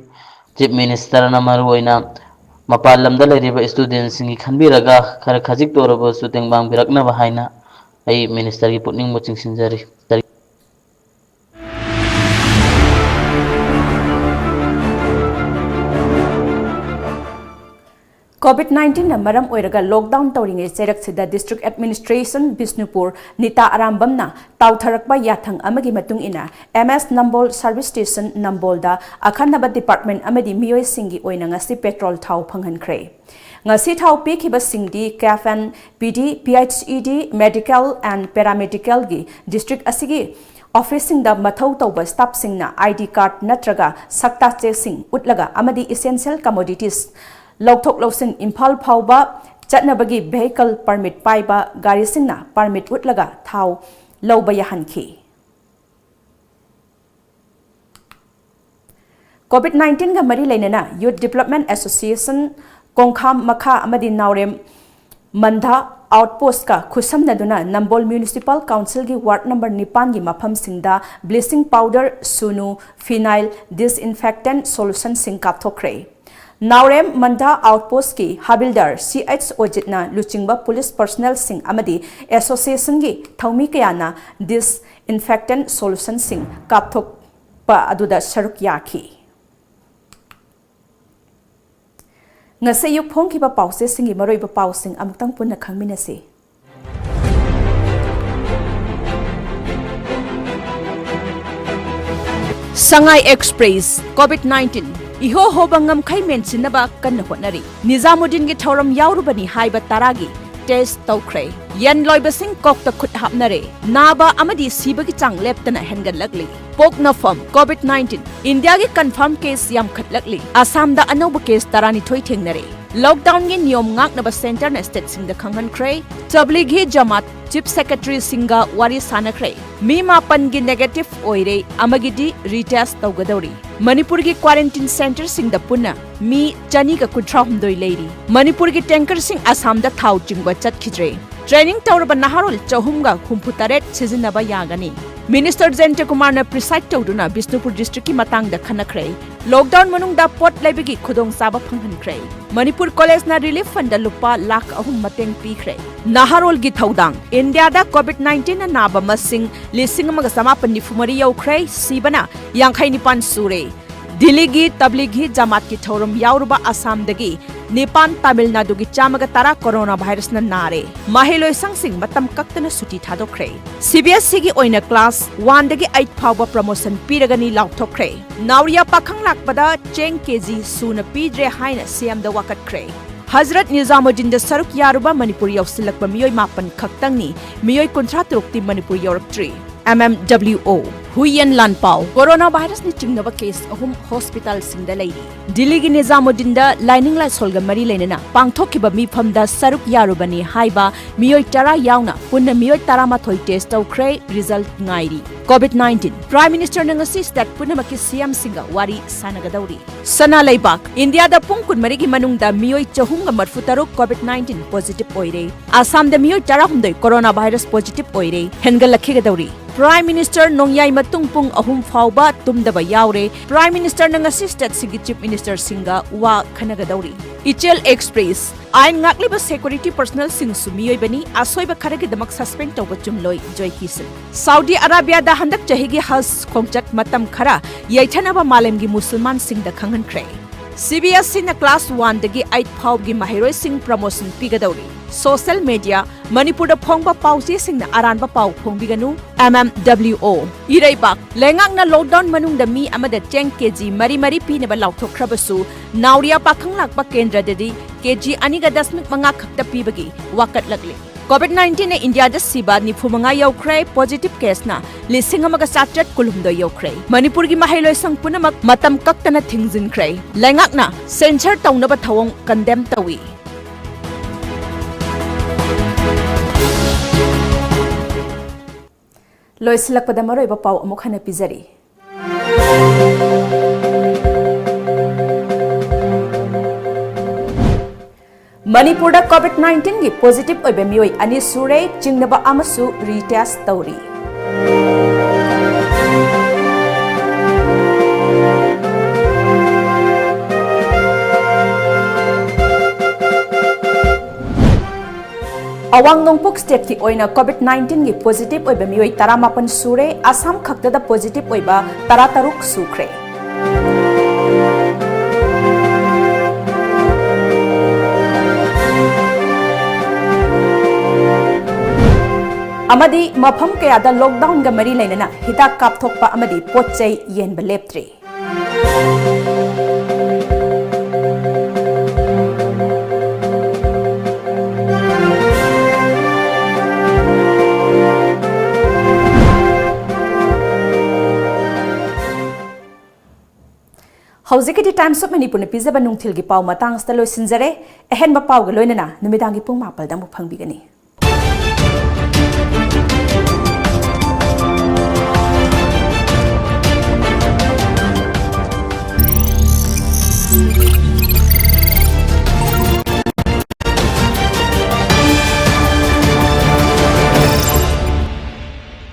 Chief Ministerꯅ ꯃꯔꯨꯑꯣꯏꯅ ꯃꯄꯥꯟ ꯂꯝꯗ ꯂꯩꯔꯤꯕ studentꯁꯤꯡꯒꯤ ꯈꯟꯕꯤꯔꯒ ꯈꯔ ꯈꯖꯤꯛꯇ ꯑꯣꯏꯔꯕꯁꯨ ꯇꯦꯡꯕꯥꯡꯕꯤꯔꯛꯅꯕ ꯍꯥꯏꯅ ꯑꯩ ministerꯒꯤ ꯄꯨꯛꯅꯤꯡꯕꯨ ꯆꯤꯡꯁꯤꯟꯖꯔꯤ꯫ COVID nineteenꯅ ꯃꯔꯝ ꯑꯣꯏꯔꯒ lockdown ꯇꯧꯔꯤꯉꯩ ꯆꯩꯔꯛꯁꯤꯗ District Administration ꯕꯤꯁꯅꯨꯄꯨꯔ ꯅꯤꯇꯥ ꯑꯔꯥꯝꯕꯝꯅ ꯇꯥꯎꯊꯔꯛꯄ ꯌꯥꯊꯪ ꯑꯃꯒꯤ ꯃꯇꯨꯡ ꯏꯟꯅ M S Nambol Service Station ꯅꯝꯕꯣꯜꯗ ꯑꯈꯟꯅꯕ department ꯑꯃꯗꯤ ꯃꯤꯑꯣꯏꯁꯤꯡꯒꯤ ꯑꯣꯏꯅ ꯉꯁꯤ petrol ꯊꯥꯎ ꯐꯪꯍꯟꯈ꯭ꯔꯦ꯫ ꯉꯁꯤ ꯊꯥꯎ ꯄꯤꯈꯤꯕꯁꯤꯡꯗꯤ CAF and PD, PHED, Medical and Paramedicalꯒꯤ district ꯑꯁꯤꯒꯤ officeꯁꯤꯡꯗ ꯃꯊꯧ ꯇꯧꯕ staffꯁꯤꯡꯅ ID card ꯅꯠꯇ꯭ꯔꯒ ꯁꯛꯇꯥ ꯆꯦꯁꯤꯡ ꯎꯠꯂꯒ ꯑꯃꯗꯤ essential commodities ꯂꯧꯊꯣꯛ ꯂꯧꯁꯤꯟ ꯏꯝꯐꯥꯜ ꯐꯥꯎꯕ ꯆꯠꯅꯕꯒꯤ vehicle permit ꯄꯥꯏꯕ ꯒꯥꯔꯤꯁꯤꯡꯅ permit ꯎꯠꯂꯒ ꯊꯥꯎ ꯂꯧꯕ ꯌꯥꯍꯟꯈꯤ꯫ COVID nineteenꯒ ꯃꯔꯤ ꯂꯩꯅꯅ Youth Development Association ꯀꯣꯡꯈꯥꯝ ꯃꯈꯥ ꯑꯃꯗꯤ ꯅꯥꯎꯔꯦꯝ ꯃꯟꯙꯥ outpostꯀ ꯈꯨꯠꯁꯝꯅꯗꯨꯅ ꯅꯝꯕꯣꯜ Municipal Councilꯒꯤ ward number ꯅꯤꯄꯥꯟꯒꯤ ꯃꯐꯝꯁꯤꯡꯗ bleaching powder, ꯁꯨꯅꯨ, phenyl, disinfectant solutionꯁꯤꯡ ꯀꯥꯞꯊꯣꯛꯈ꯭ꯔꯦ꯫ ꯅꯥꯎꯔꯦꯝ ꯃꯟꯙꯥ outpostꯀꯤ ꯍꯥꯕꯤꯜꯗꯥꯔ ꯁꯤ ꯑꯩꯆ ꯑꯣꯖꯤꯠꯅ ꯂꯨꯆꯤꯡꯕ police personnelꯁꯤꯡ ꯑꯃꯗꯤ associationꯒꯤ ꯊꯧꯃꯤ ꯀꯌꯥꯅ disinfectant solutionꯁꯤꯡ ꯀꯥꯞꯊꯣꯛꯄ ꯑꯗꯨꯗ ꯁꯔꯨꯛ ꯌꯥꯈꯤ꯫ ꯉꯁꯤ ꯑꯌꯨꯛ ꯐꯣꯡꯈꯤꯕ ꯄꯥꯎꯆꯦꯁꯤꯡꯒꯤ ꯃꯔꯨꯑꯣꯏꯕ ꯄꯥꯎꯁꯤꯡ ꯑꯃꯨꯛꯇꯪ ꯄꯨꯟꯅ ꯈꯪꯃꯤꯟꯅꯁꯤ꯫ ꯁꯉꯥꯏ ꯑꯦꯛꯁꯄ꯭ꯔꯦꯁ, COVID nineteen ꯏꯍꯣ ꯍꯣꯕ ꯉꯝꯈꯩ ꯃꯦꯟꯁꯤꯟꯅꯕ ꯀꯟꯅ ꯍꯣꯠꯅꯔꯤ꯫ ꯅꯤꯖꯥꯃꯨꯗꯤꯟꯒꯤ ꯊꯧꯔꯝ ꯌꯥꯎꯔꯨꯕꯅꯤ ꯍꯥꯏꯕ ꯇꯔꯥꯒꯤ test ꯇꯧꯈ꯭ꯔꯦ꯫ ꯌꯦꯟ ꯂꯣꯏꯕꯁꯤꯡ ꯀꯣꯛꯇ ꯈꯨꯠ ꯍꯥꯞꯅꯔꯦ꯫ ꯅꯥꯕ ꯑꯃꯗꯤ ꯁꯤꯕꯒꯤ ꯆꯥꯡ ꯂꯦꯞꯇꯅ ꯍꯦꯟꯒꯠꯂꯛꯂꯤ꯫ ꯄꯣꯛꯅꯐꯝ, COVID nineteen ꯏꯟꯗꯤꯌꯥꯒꯤ confirm case ꯌꯥꯝꯈꯠꯂꯛꯂꯤ꯫ ꯑꯁꯥꯝꯗ ꯑꯅꯧꯕ case ꯇꯔꯥꯅꯤꯊꯣꯏ ꯊꯦꯡꯅꯔꯦ꯫ Lockdownꯒꯤ ꯅꯤꯌꯣꯝ ꯉꯥꯛꯅꯕ centreꯅ stateꯁꯤꯡꯗ ꯈꯪꯍꯟꯈ꯭ꯔꯦ꯫ ꯇꯕ꯭ꯂꯤꯒꯤ ꯖꯃꯥꯠ chief secretaryꯁꯤꯡꯒ ꯋꯥꯔꯤ ꯁꯥꯟꯅꯈ꯭ꯔꯦ꯫ ꯃꯤ ꯃꯥꯄꯟꯒꯤ negative ꯑꯣꯏꯔꯦ, ꯑꯃꯒꯤꯗꯤ retest ꯇꯧꯒꯗꯧꯔꯤ꯫ ꯃꯅꯤꯄꯨꯔꯒꯤ quarantine centreꯁꯤꯡꯗ ꯄꯨꯟꯅ ꯃꯤ ꯆꯅꯤꯒ ꯀꯨꯟꯊ꯭ꯔꯥꯍꯨꯝꯗꯣꯏ ꯂꯩꯔꯤ꯫ ꯃꯅꯤꯄꯨꯔꯒꯤ tankerꯁꯤꯡ ꯑꯁꯥꯝꯗ ꯊꯥꯎ ꯆꯤꯡꯕ ꯆꯠꯈꯤꯗ꯭ꯔꯦ꯫ Training ꯇꯧꯔꯕ ꯅꯍꯥꯔꯣꯜ ꯆꯍꯨꯝꯒ ꯍꯨꯝꯐꯨ ꯇꯔꯦꯠ ꯁꯤꯖꯤꯟꯅꯕ ꯌꯥꯒꯅꯤ꯫ Minister ꯖꯌꯟꯇ ꯀꯨꯃꯥꯔꯅ preside ꯇꯧꯗꯨꯅ ꯕꯤꯁꯅꯨꯄꯨꯔ districtꯀꯤ ꯃꯇꯥꯡꯗ ꯈꯟꯅꯈ꯭ꯔꯦ꯫ Lockdown ꯃꯅꯨꯡꯗ ꯄꯣꯠ ꯂꯩꯕꯒꯤ ꯈꯨꯗꯣꯡꯆꯥꯕ ꯐꯪꯍꯟꯈ꯭ꯔꯦ꯫ ꯃꯅꯤꯄꯨꯔ collegeꯅ relief fundꯗ ꯂꯨꯄꯥ ꯂꯥꯈ ꯑꯍꯨꯝ ꯃꯇꯦꯡ ꯄꯤꯈ꯭ꯔꯦ꯫ ꯅꯍꯥꯔꯣꯜꯒꯤ ꯊꯧꯗꯥꯡ, ꯏꯟꯗꯤꯌꯥꯗ COVID nineteenꯅ ꯅꯥꯕ ꯃꯁꯤꯡ ꯂꯤꯁꯤꯡ ꯑꯃꯒ ꯆꯃꯥꯄꯟ ꯅꯤꯐꯨ ꯃꯔꯤ ꯌꯧꯈ꯭ꯔꯦ, ꯁꯤꯕꯅ ꯌꯥꯡꯈꯩ ꯅꯤꯄꯥꯟ ꯁꯨꯔꯦ꯫ ꯗꯤꯜꯂꯤꯒꯤ ꯇꯕ꯭ꯂꯤꯒꯤ ꯖꯃꯥꯠꯀꯤ ꯊꯧꯔꯝ ꯌꯥꯎꯔꯨꯕ ꯑꯁꯥꯝꯗꯒꯤ ꯅꯤꯄꯥꯟ, ꯇꯥꯃꯤꯜ ꯅꯥꯗꯨꯒꯤ ꯆꯥꯝꯃꯒ ꯇꯔꯥ ꯀꯣꯔꯣꯅꯥ ꯚꯥꯏꯔꯁꯅ ꯅꯥꯔꯦ꯫ ꯃꯍꯩꯂꯣꯏꯁꯪꯁꯤꯡ ꯃꯇꯝ ꯀꯛꯇꯅ ꯁꯨꯇꯤ ꯊꯥꯗꯣꯛꯈ꯭ꯔꯦ꯫ ꯁꯤ ꯕꯤ ꯑꯦꯁ ꯁꯤꯒꯤ ꯑꯣꯏꯅ ꯀ꯭ꯂꯥꯁ ꯋꯥꯟꯗꯒꯤ ꯑꯩꯠ ꯐꯥꯎꯕ ꯄ꯭ꯔꯃꯣꯁꯟ ꯄꯤꯔꯒꯅꯤ ꯂꯥꯎꯊꯣꯛꯈ꯭ꯔꯦ꯫ ꯅꯥꯎꯔꯤꯌꯥ ꯄꯥꯈꯪ ꯂꯥꯛꯄꯗ ꯆꯦꯡ ꯀꯦ ꯖꯤ ꯁꯨꯅ ꯄꯤꯗ꯭ꯔꯦ ꯍꯥꯏꯅ ꯁꯤ ꯑꯦꯝꯗ ꯋꯥꯀꯠꯈ꯭ꯔꯦ꯫ ꯍꯖꯔꯠ ꯅꯤꯖꯥꯃꯨꯗꯤꯟꯗ ꯁꯔꯨꯛ ꯌꯥꯔꯨꯕ ꯃꯅꯤꯄꯨꯔ ꯌꯧꯁꯤꯜꯂꯛꯄ ꯃꯤꯑꯣꯏ ꯃꯥꯄꯟ ꯈꯛꯇꯪꯅꯤ, ꯃꯤꯑꯣꯏ ꯀꯨꯟꯊ꯭ꯔꯥ ꯇꯔꯨꯛꯇꯤ ꯃꯅꯤꯄꯨꯔ ꯌꯧꯔꯛꯇ꯭ꯔꯤ꯫ ꯑꯦꯝ ꯑꯦꯝ ꯗꯕ꯭ꯂꯤꯎ ꯑꯣ꯫ ꯍꯨꯏꯌꯦꯟ ꯂꯥꯟꯄꯥꯎ꯫ ꯀꯣꯔꯣꯅꯥ ꯚꯥꯏꯔꯁꯅ ꯆꯤꯡꯅꯕ ꯀꯦꯁ ꯑꯍꯨꯝ ꯍꯣꯁꯄꯤꯇꯥꯜꯁꯤꯡꯗ ꯂꯩꯔꯤ꯫ ꯗꯤꯜꯂꯤꯒꯤ ꯅꯤꯖꯥꯃꯨꯗꯤꯟꯗ ꯂꯥꯏꯅꯤꯡ ꯂꯥꯏꯁꯣꯜꯒ ꯃꯔꯤ ꯂꯩꯅꯅ ꯄꯥꯡꯊꯣꯛꯈꯤꯕ ꯃꯤꯐꯝꯗ ꯁꯔꯨꯛ ꯌꯥꯔꯨꯕꯅꯤ ꯍꯥꯏꯕ ꯃꯤꯑꯣꯏ ꯇꯔꯥ ꯌꯥꯎꯅ ꯄꯨꯟꯅ ꯃꯤꯑꯣꯏ ꯇꯔꯥꯃꯥꯊꯣꯏ ꯇꯦꯁ ꯇꯧꯈ꯭ꯔꯦ, ꯔꯤꯖꯜꯠ ꯉꯥꯏꯔꯤ꯫ COVID nineteen. ꯄ꯭ꯔꯥꯏꯝ ꯃꯤꯅꯤꯁꯇꯔꯅ ꯉꯁꯤ ꯁ꯭ꯇꯦꯠ ꯄꯨꯝꯅꯃꯛꯀꯤ ꯁꯤ ꯑꯦꯝꯁꯤꯡꯒ ꯋꯥꯔꯤ ꯁꯥꯟꯅꯒꯗꯧꯔꯤ꯫ ꯁꯅꯥ ꯂꯩꯕꯥꯛ꯫ ꯏꯟꯗꯤꯌꯥꯗ ꯄꯨꯡ ꯀꯨꯟꯃꯔꯤꯒꯤ ꯃꯅꯨꯡꯗ ꯃꯤꯑꯣꯏ ꯆꯍꯨꯝꯒ ꯃꯔꯤꯐꯨ ꯇꯔꯨꯛ ꯀꯣꯚꯤꯗ ꯅꯥꯏꯟꯇꯤꯟ ꯄꯣꯖꯤꯇꯤꯚ ꯑꯣꯏꯔꯦ꯫ ꯑꯁꯥꯝꯗ ꯃꯤꯑꯣꯏ ꯇꯔꯥꯍꯨꯝꯗꯣꯏ ꯀꯣꯔꯣꯅꯥ ꯚꯥꯏꯔꯁ ꯄꯣꯖꯤꯇꯤꯚ ꯑꯣꯏꯔꯦ, ꯍꯦꯟꯒꯠꯂꯛꯈꯤꯒꯗꯧꯔꯤ꯫ ꯄ꯭ꯔꯥꯏꯝ ꯃꯤꯅꯤꯁꯇꯔ ꯅꯣꯡꯌꯥꯏ ꯃꯇꯨꯡ ꯄꯨꯡ ꯑꯍꯨꯝ ꯐꯥꯎꯕ ꯇꯨꯝꯗꯕ ꯌꯥꯎꯔꯦ꯫ ꯄ꯭ꯔꯥꯏꯝ ꯃꯤꯅꯤꯁꯇꯔꯅ ꯉꯁꯤ ꯁ꯭ꯇꯦꯠꯁꯤꯡꯒꯤ ꯆꯤꯐ ꯃꯤꯅꯤꯁꯇꯔꯁꯤꯡꯒ ꯋꯥ ꯈꯟꯅꯒꯗꯧꯔꯤ꯫ ꯏꯆꯦꯜ ꯑꯦꯛꯁꯄ꯭ꯔꯦꯁ꯫ ꯑꯥꯏꯟ ꯉꯥꯛꯂꯤꯕ ꯁꯦꯀ꯭ꯌꯨꯔꯤꯇꯤ ꯄꯔꯁꯅꯦꯜꯁꯤꯡꯁꯨ ꯃꯤꯑꯣꯏꯕꯅꯤ, ꯑꯁꯣꯏꯕ ꯈꯔꯒꯤꯗꯃꯛ ꯁꯁꯄꯦꯟ ꯇꯧꯕ ꯆꯨꯝꯂꯣꯏ, ꯖꯣꯏ ꯀꯤꯁꯟ꯫ ꯁꯥꯎꯗꯤ ꯑꯔꯥꯕꯤꯌꯥꯗ ꯍꯟꯗꯛ ꯆꯍꯤꯒꯤ ꯍꯖ ꯈꯣꯡꯆꯠ ꯃꯇꯝ ꯈꯔ ꯌꯩꯊꯅꯕ ꯃꯥꯂꯦꯝꯒꯤ ꯃꯨꯁꯜꯃꯥꯟꯁꯤꯡꯗ ꯈꯪꯍꯟꯈ꯭ꯔꯦ꯫ ꯁꯤ ꯕꯤ ꯑꯦꯁ ꯁꯤꯅ ꯀ꯭ꯂꯥꯁ ꯋꯥꯟꯗꯒꯤ ꯑꯩꯠ ꯐꯥꯎꯒꯤ ꯃꯍꯩꯔꯣꯏꯁꯤꯡ ꯄ꯭ꯔꯃꯣꯁꯟ ꯄꯤꯒꯗꯧꯔꯤ꯫ Social media. ꯃꯅꯤꯄꯨꯔꯗ ꯐꯣꯡꯕ ꯄꯥꯎꯆꯦꯁꯤꯡꯅ ꯑꯔꯥꯟꯕ ꯄꯥꯎ ꯐꯣꯡꯕꯤꯒꯅꯨ, ꯑꯦꯝ ꯑꯦꯝ ꯗꯕ꯭ꯂꯤꯎ ꯑꯣ꯫ ꯏꯔꯩꯕꯥꯛ꯫ ꯂꯩꯉꯥꯛꯅ ꯂꯣꯛꯗꯥꯎꯟ ꯃꯅꯨꯡꯗ ꯃꯤ ꯑꯃꯗ ꯆꯦꯡ ꯀꯦ ꯖꯤ ꯃꯔꯤ ꯃꯔꯤ ꯄꯤꯅꯕ ꯂꯥꯎꯊꯣꯛꯈ꯭ꯔꯕꯁꯨ, ꯅꯥꯎꯔꯤꯌꯥ ꯄꯥꯈꯪ ꯂꯥꯛꯄ ꯀꯦꯟꯗ꯭ꯔꯗꯗꯤ ꯀꯦ ꯖꯤ ꯑꯅꯤꯒ ꯗꯁꯃꯤꯛ ꯃꯉꯥ ꯈꯛꯇ ꯄꯤꯕꯒꯤ ꯋꯥꯀꯠꯂꯛꯂꯤ꯫ ꯀꯣꯚꯤꯗ ꯅꯥꯏꯟꯇꯤꯟꯅ ꯏꯟꯗꯤꯌꯥꯗ ꯁꯤꯕ ꯅꯤꯐꯨ ꯃꯉꯥ ꯌꯧꯈ꯭ꯔꯦ, ꯄꯣꯖꯤꯇꯤꯚ ꯀꯦꯁꯅ ꯂꯤꯁꯤꯡ ꯑꯃꯒ ꯆꯥꯇ꯭ꯔꯦꯠ ꯀꯨꯟꯍꯨꯝꯗꯣꯏ ꯌꯧꯈ꯭ꯔꯦ꯫ ꯃꯅꯤꯄꯨꯔꯒꯤ ꯃꯍꯩꯂꯣꯏꯁꯪ ꯄꯨꯝꯅꯃꯛ ꯃꯇꯝ ꯀꯛꯇꯅ ꯊꯤꯡꯖꯤꯟꯈ꯭ꯔꯦ꯫ ꯂꯩꯉꯥꯛꯅ ꯁꯦꯟꯁꯔ ꯇꯧꯅꯕ ꯊꯧꯑꯣꯡ ꯀꯟꯗꯦꯝ ꯇꯧꯏ꯫ ꯂꯣꯏꯁꯤꯜꯂꯛꯄꯗ ꯃꯔꯨꯑꯣꯏꯕ ꯄꯥꯎ ꯑꯃꯨꯛ ꯍꯟꯅ ꯄꯤꯖꯔꯤ꯫ ꯃꯅꯤꯄꯨꯔꯗ ꯀꯣꯚꯤꯗ ꯅꯥꯏꯟꯇꯤꯟꯒꯤ ꯄꯣꯖꯤꯇꯤꯚ ꯑꯣꯏꯕ ꯃꯤꯑꯣꯏ ꯑꯅꯤ ꯁꯨꯔꯦ, ꯆꯤꯡꯅꯕ ꯑꯃꯁꯨ ꯔꯤꯇꯦꯁ ꯇꯧꯔꯤ꯫ ꯑꯋꯥꯡ ꯅꯣꯡꯄꯣꯛ ꯁ꯭ꯇꯦꯠꯀꯤ ꯑꯣꯏꯅ ꯀꯣꯚꯤꯗ ꯅꯥꯏꯟꯇꯤꯟꯒꯤ ꯄꯣꯖꯤꯇꯤꯚ ꯑꯣꯏꯕ ꯃꯤꯑꯣꯏ ꯇꯔꯥꯃꯥꯄꯟ ꯁꯨꯔꯦ, ꯑꯁꯥꯝ ꯈꯛꯇꯗ ꯄꯣꯖꯤꯇꯤꯚ ꯑꯣꯏꯕ ꯇꯔꯥꯇꯔꯨꯛ ꯁꯨꯈ꯭ꯔꯦ꯫ ꯑꯃꯗꯤ ꯃꯐꯝ ꯀꯌꯥꯗ ꯂꯣꯛꯗꯥꯎꯟꯒ ꯃꯔꯤ ꯂꯩꯅꯅ ꯍꯤꯗꯥꯛ ꯀꯥꯞꯊꯣꯛꯄ ꯑꯃꯗꯤ ꯄꯣꯠ ꯆꯩ ꯌꯦꯟꯕ ꯂꯦꯞꯇ꯭ꯔꯤ꯫ ꯍꯧꯖꯤꯛꯀꯤꯗꯤ Times of Manipurꯅ ꯄꯤꯖꯕ ꯅꯨꯡꯊꯤꯜꯒꯤ ꯄꯥꯎ ꯃꯇꯥꯡ ꯑꯁꯤꯗ ꯂꯣꯏꯁꯤꯟꯖꯔꯦ꯫ ꯑꯍꯦꯟꯕ ꯄꯥꯎꯒ ꯂꯣꯏꯅꯅ ꯅꯨꯃꯤꯗꯥꯡꯒꯤ ꯄꯨꯡ ꯃꯥꯄꯜꯗ ꯑꯃꯨꯛ ꯐꯪꯕꯤꯒꯅꯤ꯫